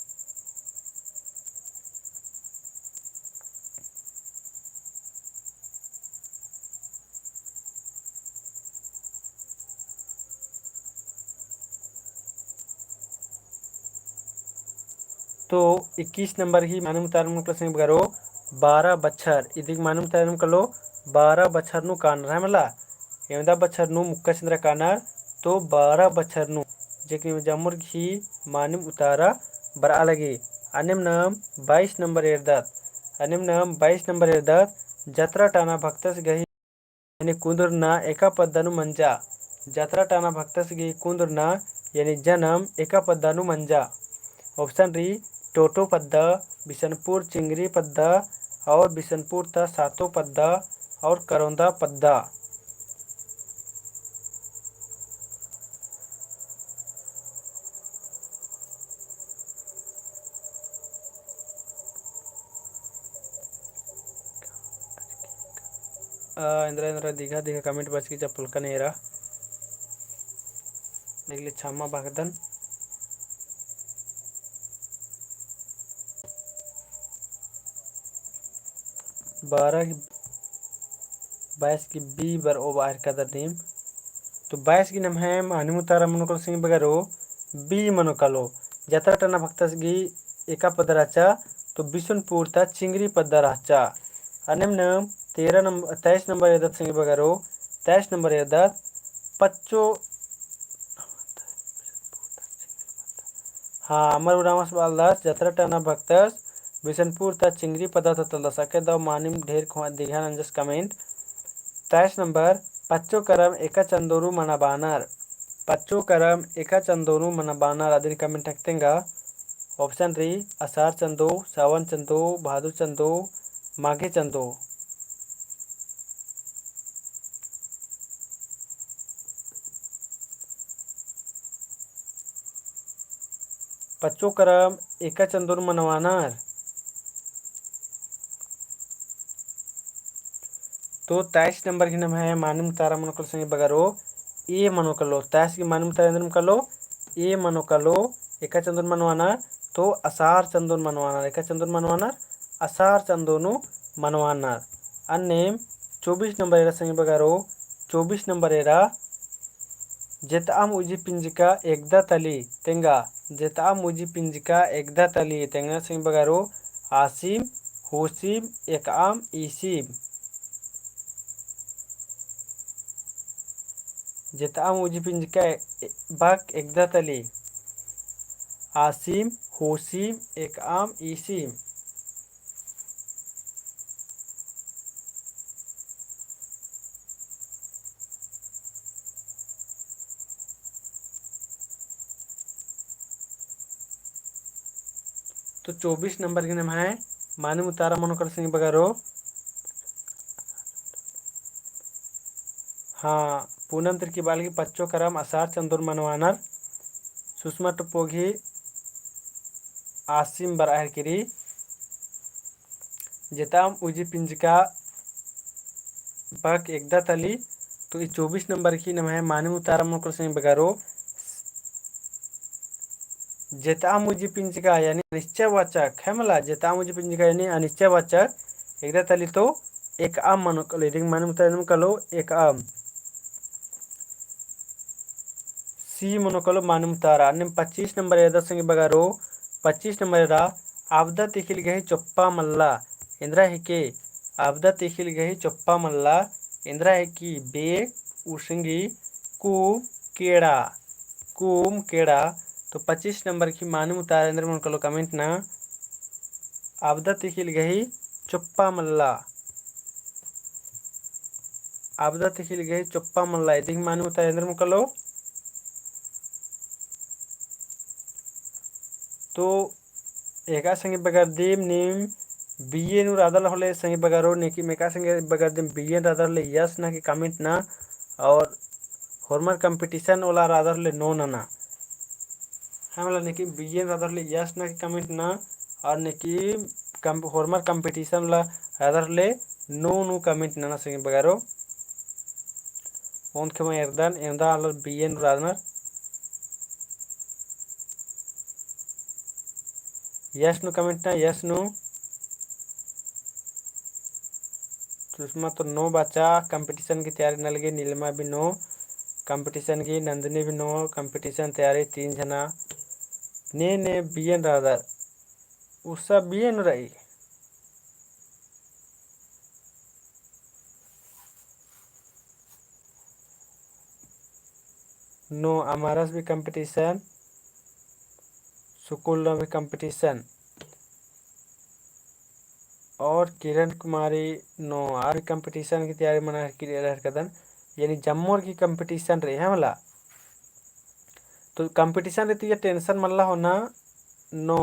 तो इक्कीस नंबर ही मानिम उतारा नू कालो संगी बगरो, बारह बछर, इदिक मानिम उतारा नू कालो, बारह बछर नू कानर, है मला। एवंदा बछर नू मुक्का सेंदरा कानर, तो बारह बछर नू, जेक निम्है जामुर गही मानिम उतारा बरआ लगी। अन्नेम नाम बाईस नंबर एरदत, अन्नेम नाम बाईस नंबर एरदत, जतरा टाना भक्तस गही यानी कुन्दुरना एका पद्दा नू मंजा। जतरा टाना भक्तस गही कुन्दुरना यानी जनम एका पद्दा नू मंजा। Option रई, टोटो पद्दा, बिसनपुर चिंगरी पद्दा और बिसनपुर ता सातो पद्दा और करौंदा पद्दा। आ, एन्दरा एन्दरा दिघा दिघा comment बरचकी चप्पल का नेरा। निकले छामा बागदन। बारह की, बाईस की B बरओ बाहर का दर नीम। तो बाईस की नम्है मानिम उतारा मनो कालो संगी बगरो, B मनो कालो। जतरा टाना भक्तस गही एका पद्दा रहचा, तो बिसुनपुर ता चिंगरी पद्दा रहचा। अन्नेम नाम तेरह नंबर, तेईस नंबर एरदत संगी बगरो, तेईस नंबर एरदत पच्चो हाँ, अमर उराँवस बआलदस, जतरा टाना भक्तस बिसनपुर ता चिंगरी पद्दा ता तलदस। अक्कय दव मानिम ढेर खोंआ दिघा नंजस comment। तेईस नंबर, पच्चो करम एका चंदो नू मनाबानर। पच्चो करम एका चंदो नू मनाबानर, अदिन comment नक तेंगा। Option रई, असार चंदो, सावन चंदो, भादो चंदो, माघे चंदो। पच्चो करम एका चंदो नू मनवानर। तो तेईस नंबर गही नम्है मानिम उतारा मनो कालो संगी बगरो, A मनो कालो। तेईस गही मानिम उतारा एन्दरम कालो, A मनो कालो। एका चंदो नू मनवानर, तो असार चंदो नू मनवानर। एका चंदो नू मनवानर, असार चंदो नू मनवानर। अन्नेम चौबीस नंबर एरा संगी बगरो, चौबीस नंबर एरा जेतअम उजी पिंजका एकदा तली तेंगा, जेतअम उजी पिंजका एकदा तली तेंगा संगी बगरो, आसिम, होसिम, एकअम, ईसिम। जेतअम उजी पिंजका ए-, बक एकदा तली। आसिम, होसिम, एकअम, ईसिम। तो चौबीस नंबर गही नम्है मानिम उतारा मनो कालो संगी बगरो। हाँ, पूनम तिरकी बालगी पच्चो करम असार चंदोर मनवानर। सुषमा टोप्पो गही आसिम बरआ हेलरकी रई। जेतअम उजी पिंजका बक एकदा तली। तो ई चौबीस नंबर गही नम्है मानिम उतारा मनो कालो संगी बगरो। जेतअम उजी पिंजका यानी अनिश्चयवाचक, है मला, जेतअम उजी पिंजका यानी अनिश्चयवाचक एकदा तली तो एकअम मनो कालो, इदिन मानिम उतारा मनो कालो एकअम। सी मनो कालो मानिम उतारा। अन्नेम पच्चीस नंबर एरदत संगी बगरो, पच्चीस नंबर एरा, अबदा तिख़िल गही चोप्पा मल्ला, एन्दरा हिके, अबदा तिख़िल गही चोप्पा मल्ला, एन्दरा हिके, बेक, उसंगी, कूम, केड़ा, कूम, केड़ा। तो पच्चीस नंबर गही मानिम उतारा एन्दरा मनो कालो comment ना, अबदा तिख़िल गही चोप्पा मल्ला। अबदा तिख़िल गही चोप्पा मल्ला, इदिन मानिम उतारा एन्दरा मनो कालो। तो एका संगी बगर दिम नीम बीए नू रअदर होले संगी बगरो, नेकिम एका संगी बगर दिम बीए नू रअदर होले yes नना की comment ना, और होरमर competition वाला रअदर होले no नना। हाँ, मला नेकिम बीए नू रअदर होले yes नना की comment ना, और नेकिम कम-, होरमर competition वाला रअदर होले no नू comment नना संगी बगरो। ओन्द खेमा एरदन, एवंदा आलर बीए नू रअदनर। Yes नू comment ना, yes नू। सुषमा तो no बाचा, competition की तैयारी नना लगी, नीलिमा भी no, competition की, नंदिनी भी no, competition तैयारी तीन झना। ने, ने, बीए नू रअदर। उसा बीए नू रई। No, अमारस भी competition, सुकुल नू भी competition, और किरण कुमारी no, आर भी competition की तैयारी मना हेलरकी रई, एरा हेलरकदन, यानी जम्मोर की competition रई, है मला। तो competition रई तो ये tension मल्ला होना, no।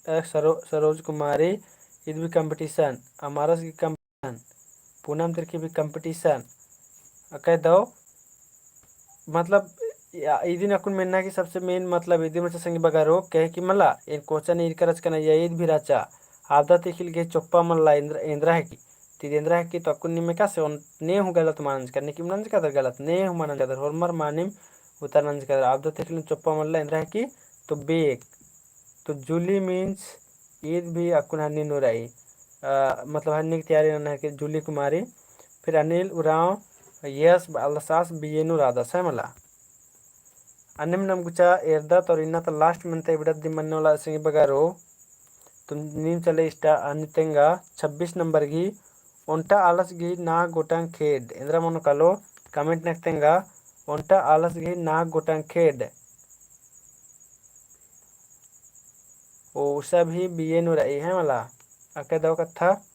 ए सरो-, सरोज कुमारी, ईद भी competition, अमारस की competition, पूनम तिरकी भी competition। अकय दव, मतलब, या, इदिन अक्कुन मेन्ना की सबसे main मतलब इदिन मचा संगी बगरो, कहे कि मला, एन question ईरका रहचकन या ईद भी रहचा, अबदा तिख़िल गही चोप्पा मल्ला एन्दरा, एन्दरा हिके, ती एन्दरा हिके तो अक्कुन नीम एकासे ओन-, ने हूँ गलत मना नंजकर, नेकिम नंजकादर गलत, ने हूँ मना नंजकादर, होरमर मानिम उतारा नंजकादर, अबदा तिख़िल चोप्पा मल्ला एन्दरा हिके, तो बेक। तो जूली means ईद भी अक्कुन हन्नी नू रई, अ, मतलब हन्नी की तैयारी नना हेलरकी जूली कुमारी। फिर अनिल उराँव, yes, आलस आस बीए नू रअदस, है मला। अन्नेम नाम गुचा एरदत और इन्ना ता last मन ता इबड़ा दिम मन्ने वाला संगी बगरो। तो नीम चले स्टा-, अन्ने तेंगा छब्बीस नंबर गही, ओन्टा आलस गही नाग गोटंग खेड। एन्दरा मनो कालो comment नक तेंगा, ओन्टा आलस गही नाग गोटंग खेड। ओ, उसा भी बीए नू रई, है मला। अकय दव कत्था।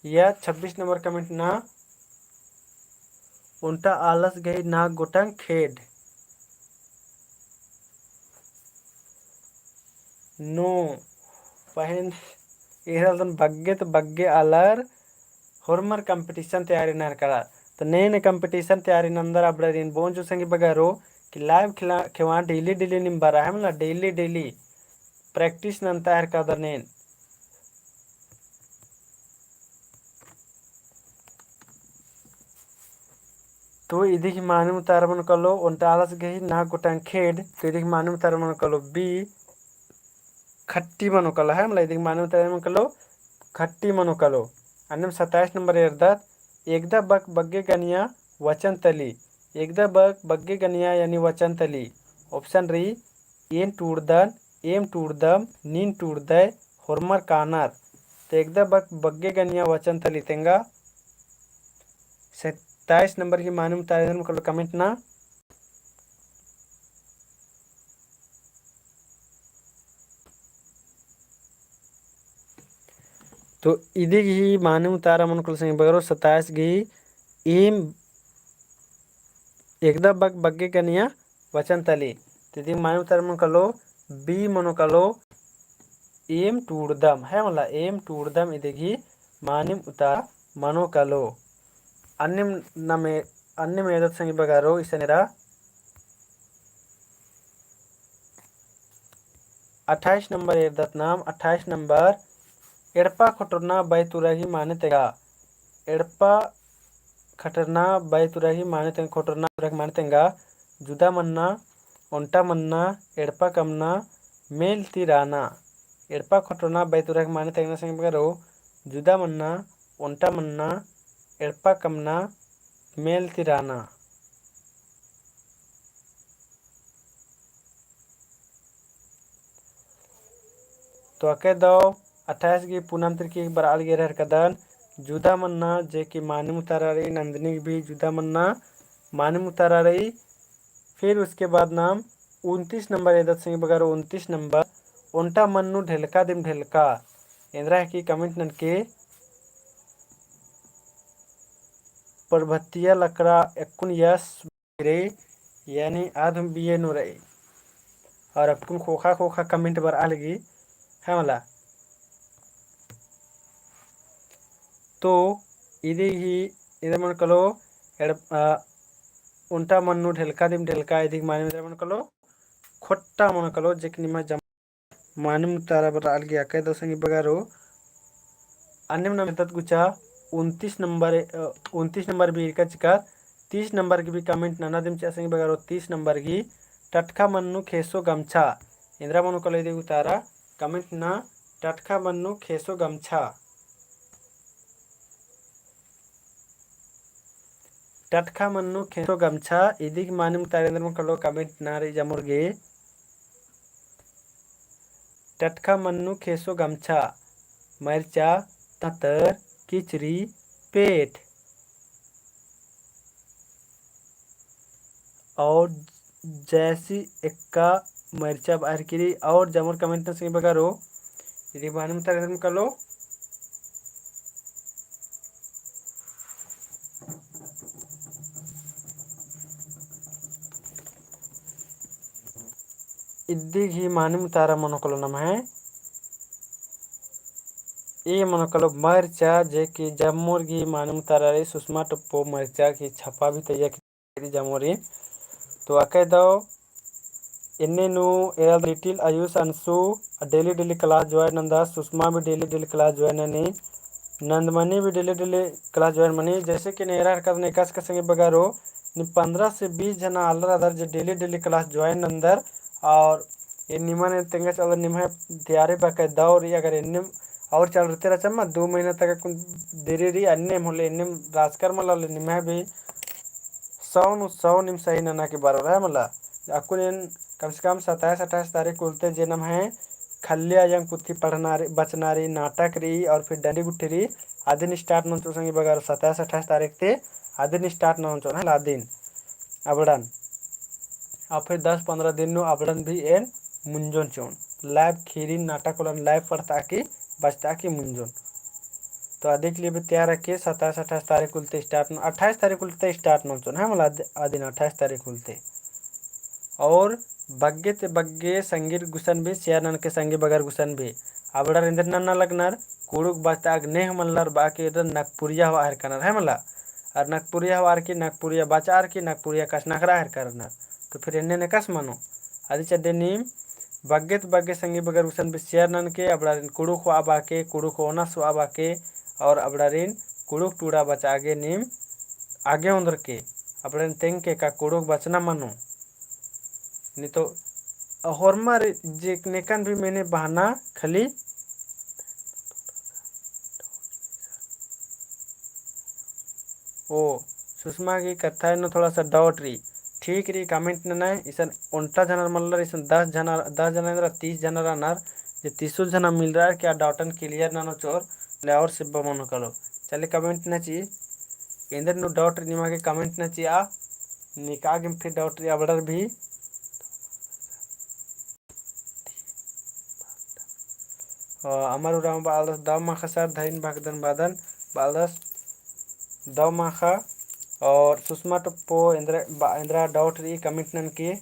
या छब्बीस नंबर comment ना, ओन्टा आलस गही नाग गोटंग खेड। No, पहें एरदन बग्गे तो बग्गे आलर होरमर competition तैयारी ननर करा। तो ने ने competition तैयारी नंदर अबड़ा दिन बोन जो संगी बगरो कि live खेला, खेवा daily daily निम्बा रहा है मला, daily daily practice नंता है कदर नेन। तो इदिक मानिम उतारा मनो कालो, ओन्टा आलस गही नाग गोटंग खेड, तो इदिक मानिम उतारा मनो कालो B, खट्टी मनो कालो, है मला, इदिक मानिम उतारा मनो कालो, खट्टी मनो कालो। अन्नेम सत्ताईस नंबर एरदत, एकदा बक बग्गे गनिया वचन तली। एकदा बक बग्गे गनिया यानी वचन तली। Option रई, एन टूड़दन, एम टूड़दम, नीन टूड़दय, होरमर कानर। तो एकदा बक बग्गे गनिया वचन तली तेंगा। सत्ताईस नंबर गही मानिम उतारा एन्देर मनो कालो comment ना। तो इदी गही मानिम उतारा मनो कालो संगी बगरो सत्ताईस गही एम एकदा बक बग्गे गनिया वचन तली। तो इदी मानिम उतारा मनो कालो B मनो कालो एम टूड़दम, है मला, एम टूड़दम इदी गही मानिम उतारा मनो कालो। अन्नेम नमे, अन्नेम एरदत संगी बगरो इसन एरा अट्ठाईस नंबर एरदत नाम, अट्ठाईस नंबर, एड़पा खटरना बैतुरा गही माने तेंगा। एड़पा खटरना बैतुरा गही माने तेंगा, खटरना बैतुरा गही माने तेंगा, जुदा मन्ना, ओन्टा मन्ना, एड़पा कमना, मेल ती राना। एड़पा खटरना बैतुरा गही माने तेंगना संगी बगरो, जुदा मन्ना, ओन्टा मन्ना, एड़पा कमना, मेल ती राना। तो अकय दव अट्ठाईस गही पूनम तिर्की बरआ लगी एरकदन जुदा मन्ना, जे कि मानिम उतारा रई, नंदिनी गही भी जुदा मन्ना मानिम उतारा रई। फिर उसके बाद नाम उनतीस नंबर एरदत संगी बगरो, उनतीस नंबर, ओन्टा मन्नू ढेलका दिम ढेलका। एन्दरा है कि comment ननके, परभतिया लकड़ा अक्कुन यस रई, यानी आद हूँ B A नू रई। और अक्कुन खोखा खोखा comment बरआ लगी, है मला। तो इदी ही, इदी मनो कालो, एड़-, अ, ओन्टा मन्नू ढेलका दिम ढेलका, इदी मानिम एन्दरा मनो कालो, खोट्टा मनो कालो, जे कि निमा जम- मानिम उतारा बरआ लगी अकय दव संगी बगरो। अन्नेम नम एरदत गुचा उनतीस नंबर, अ, उनतीस नंबर भी एरका चिका, तीस नंबर गही भी comment नना दिम चिआ संगी बगरो, तीस नंबर गही टटखा मन्नू खेसो गमछा। एन्दरा मनो कालो इदी उतारा comment ना, टटखा मन्नू खेसो गमछा। टटखा मन्नू खेसो गमछा, इदी गही मानिम उतारा एन्दरा मनो कालो comment ना रई जम्मोर गे। टटखा मन्नू खेसो गमछा, मरचा, ततर, किचरी, पेट। और जैसी एक्का मरचा बअर किरी और जम्मोर comment ना संगी बगरो। इदी मानिम उतारा एन्दरा मनो कालो। इदी गही मानिम उतारा मनो कालो नम्है। ई मनो कालो मरचा, जे कि जम्मोर गही मानिम उतारा रई, सुषमा टोप्पो मरचा गही छपा भी तैया किरी जम्मोरिन। तो अकय दव एन्ने नू एरा little Ayush Anshu daily daily class join Nanda, Sushma भी daily daily class join ननी, नंदमणि भी daily daily class join money. जैसे कि एरा एरकदन एकासे का संगी बगरो, नीम पन्द्रह से बीस जना आलर रअदर जे daily daily class join another, और ए निमन तेंगा चल निम्है तैयारी बअके दव रई, अगर एन्नेम और चल रहते रहचा मा दो महीना तक अक्कुन देरी रई, अन्नेम होले एन्नेम राजकर मला होले निम्है भी सौ नू सौ नीम सही नना की बरओर है मला। अक्कुन एन कम से कम सत्ताईस अट्ठाईस तारीख उल्ते जे नम्है खल्ली अयंग पुथी पढ़ना रई, बचना रई, नाटक रई और फिर डंडी गुट्ठी रई, अदिन start ननोन चिओन संगी बगर सत्ताईस अट्ठाईस तारीख ती अदिन start ननोन चिओन है अदिन अबड़न। और फिर दस पन्द्रह दिन नू अबड़न भी एन मुंजोन चिओन। Live खीरिन नाटक होलन live पढ़ता की बचता की मुंजोन। तो अदिक लिए भी तैयार रखिए, सत्ताईस अट्ठाईस तारीख उल्ते start न-, अट्ठाईस तारीख उल्ते start ननोन चिओन है मला अद-, अदिन अट्ठाईस तारीख उल्ते। और बग्गे ते बग्गे संगीर गुसन भी share ननके संगी बगर गुसन भी। अबड़र एन्देर नन्ना लगनर, कुँड़ुख़ बचतअग नेह मल्लर बअके एन्देर नकपुरिया होआ हेरकनर है मला। और नकपुरिया होअर की नकपुरिया बचअर की नकपुरिया कछनखरआ हेरकनर। तो फिर एन्ने नेकस मनो। अदि चड्डे नीम बग्गे ते बग्गे संगी बगर गुसन भी share ननके, अबड़ारिन कुँड़ुख़ होआ बअके, कुँड़ुख़ ओनस होआ बअके, और अबड़ारिन कुँड़ुख़ टूड़ा बचआ गे नीम आगे ओन्दरके, अबड़ारिन तेंगके का कुँड़ुख़ बचना मनो। नी तो होरमर जे नेकन भी मेने बहाना खली। ओ, सुषमा गी कत्था नू थोड़ा सा doubt रई। ठीक रई, comment ननय, इसन ओन्टा झनर मल्लर, इसन दस झनर, दस झनर एन्दरा तीस झनर रअनर, जे तीसो झनर मिलरअर कि आ doubtन clear ननो चिओर, ले और सिब्बा मनो कालो। चले comment नना चिई, एन्देर नू doubt रई निमा गे comment नना चिआ, निका गे फिर doubt रई अबड़र भी। अ, अमर उराँव बआलदस दव माखा sir, धइन भगदन बादन बआलदस दव माखा। और सुषमा टोप्पो एन्दरा, बा-, एन्दरा doubt रई comment ननके।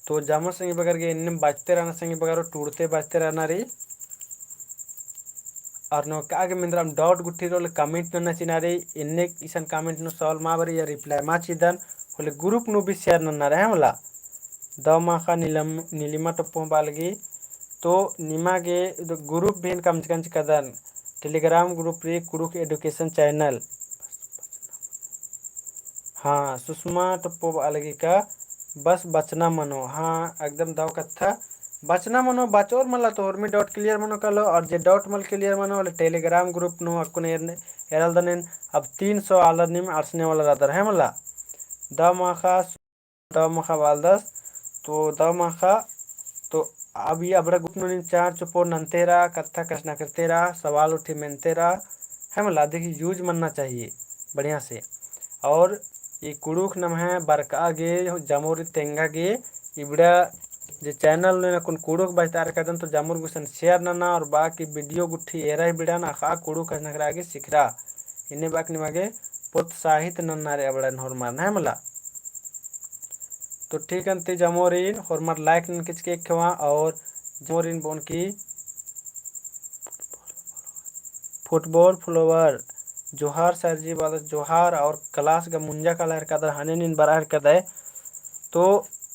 तो जामो संगी बगर गे एन्ने बाचते रअना संगी बगर टूड़ते बाचते रअना रई। और नू का गे मेंदरम doubt गुट्ठी रओ ले comment नना चिना रई, एन्ने इसन comment नू solve मा बरई या reply मा चिदन, होले group नू भी share नन्ना रई, है मला। दव माखा नीलम-, नीलिमा टोप्पो बआ लगी, तो निमा गे group भी एन कमचकन चिकदन, Telegram group रई कुँड़ुख़ education channel। हाँ, सुषमा टोप्पो बआ लगी का बस बचना मनो। हाँ, एकदम दव कत्था बचना मनो, बचओर मला तो होरमी doubt clear मनो कालो, और जे doubt मल clear मनो, होले Telegram group नू अक्कुन एर-, एरालदन एन, अब तीन सौ आलर नीम अंड़सने वाला रअदर, है मला। दव माखा, दव माखा बआलदस, तो दव माखा, तो अब ई अबड़ा group नू नीम चार चुपोर नन्ते रआ, कत्था कछनखरते रआ, सवाल उठी मेनते रआ, है मला, अदिगे use मन्ना चाहिए बढ़िया से। और ई कुँड़ुख़ नम्है बरकआ गे, जमोर तेंगा गे, इबड़ा जे channel नू अक्कुन कुँड़ुख़ बचतारकदन तो जमोर गुसन share नना और बाकी video गुट्ठी एरा ही बिड़ान अख़आ कुँड़ुख़ कछनखरआ गे सिखरआ। इन्ने बाकी निमा गे प्रोत्साहित नन्ना रई अबड़न होरमर, है मला। तो ठीक अन्ती जमोरिन होरमर like ननके चिके एख़ेवा और जमोरिन बओन की football follower, जोहार sir जी बआलदस जोहार और class गा मुंजा काला हेरकदय, हने नीन बरआ हेरकदय। तो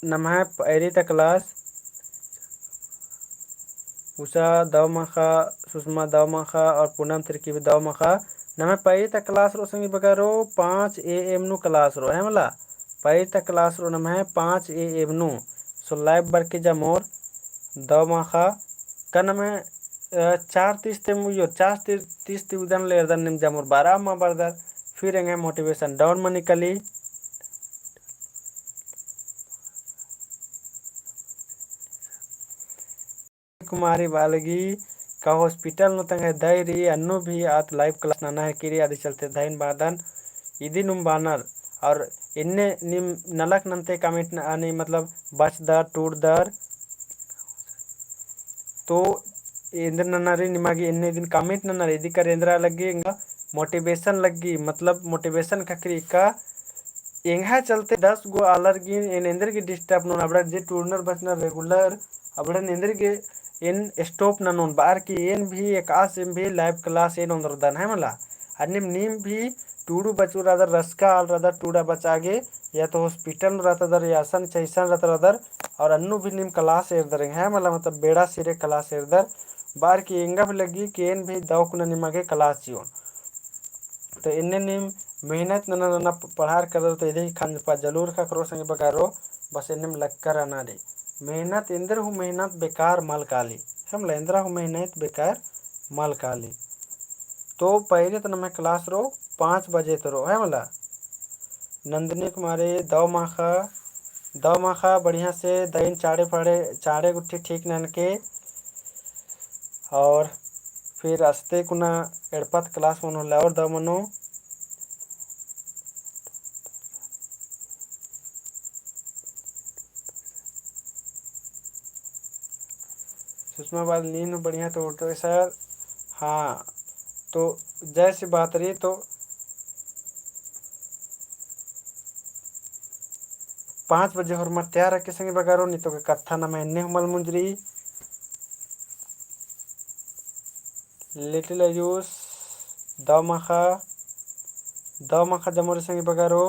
नम्है पैरी ता class, उषा दव माखा, सुषमा दव माखा और पूनम तिर्की भी दव माखा। नम्है पैरी ता class रओ संगी बगरो, पाँच A M नू class रओ, है मला? पैरी ता class रओ नम्है पाँच A M नू। So live बरके जमोर दव माखा का नम्है, अ, चार तीस ते मुइयो, चार ती-, तीस ती उदन ले एरदन नीम जमोर बारा मा बरदर, फिर एंग्है motivation down मनी कली। कुमारी बआ लगी का hospital नू तंग्है दई रई, अन्नु भी आद live class नना हेकी रई, अदी चलते धइन बादन इदिनुम बानर। और एन्ने नीम नलख नन्ते comment न-, आनी मतलब बचदर, टूड़दर। तो एन्देर नना रई निमा गे एन्ने दिन comment नना रई, इदी कर एन्दरा लग्गी एंगा motivation लग्गी, मतलब motivation ख़क्खरी का एंग्है चलते दस गो आलर गे एन एन्देर गे disturb ननोन, अबड़ा जे टूड़नर बचनर regular, अबड़ा एन्देर गे एन stop ननोन, बअर की एन भी एकासे एम भी live class एन ओन्दरदन है मला। अन्नेम नीम भी टूड़ू बचऊ रअदर, रसका आल रअदर टूड़ा बचआ गे, या तो hospital नू रअदर, या असन चैसन रअदर, और अन्नु भी नीम class एरदर है मला, मतलब बेड़ा सिरे class एरदर, बअर की एंगा भी लग्गी कि एन भी दव कुना निमा गे class चिओन। तो एन्ने नीम मेहनत नना नना प-, पढ़ार करदर तो इदी ख़ंजपा जलूर ख़क्खरो संगी बगरो, बस एन्नेम लक्कर रअना रई। मेहनत एन्देर हूँ मेहनत बेकार मल काली, है मला, एन्दरा हूँ मेहनत बेकार मल काली। तो पैरी ता नम्है class रओ पाँच बजे ता रओ, है मला। नंदिनी कुमारी दव माखा, दव माखा बढ़िया से दईन चाड़े फाड़े, चाड़े गुट्ठी ठीक ननके। और फिर अस्ते कुना एड़पा ता class मनो होले और दव मनो। सुषमा बआलदस नीन बढ़िया तो उठो sir। हाँ, तो जैसी बात रई तो पाँच बजे होरमर तैयार हेके संगी बगरो, नी तो गे कत्था नम्है एन्ने हूँ मल मुंजरी। Little आयुष, दव माखा, दव माखा जमोर संगी बगरो।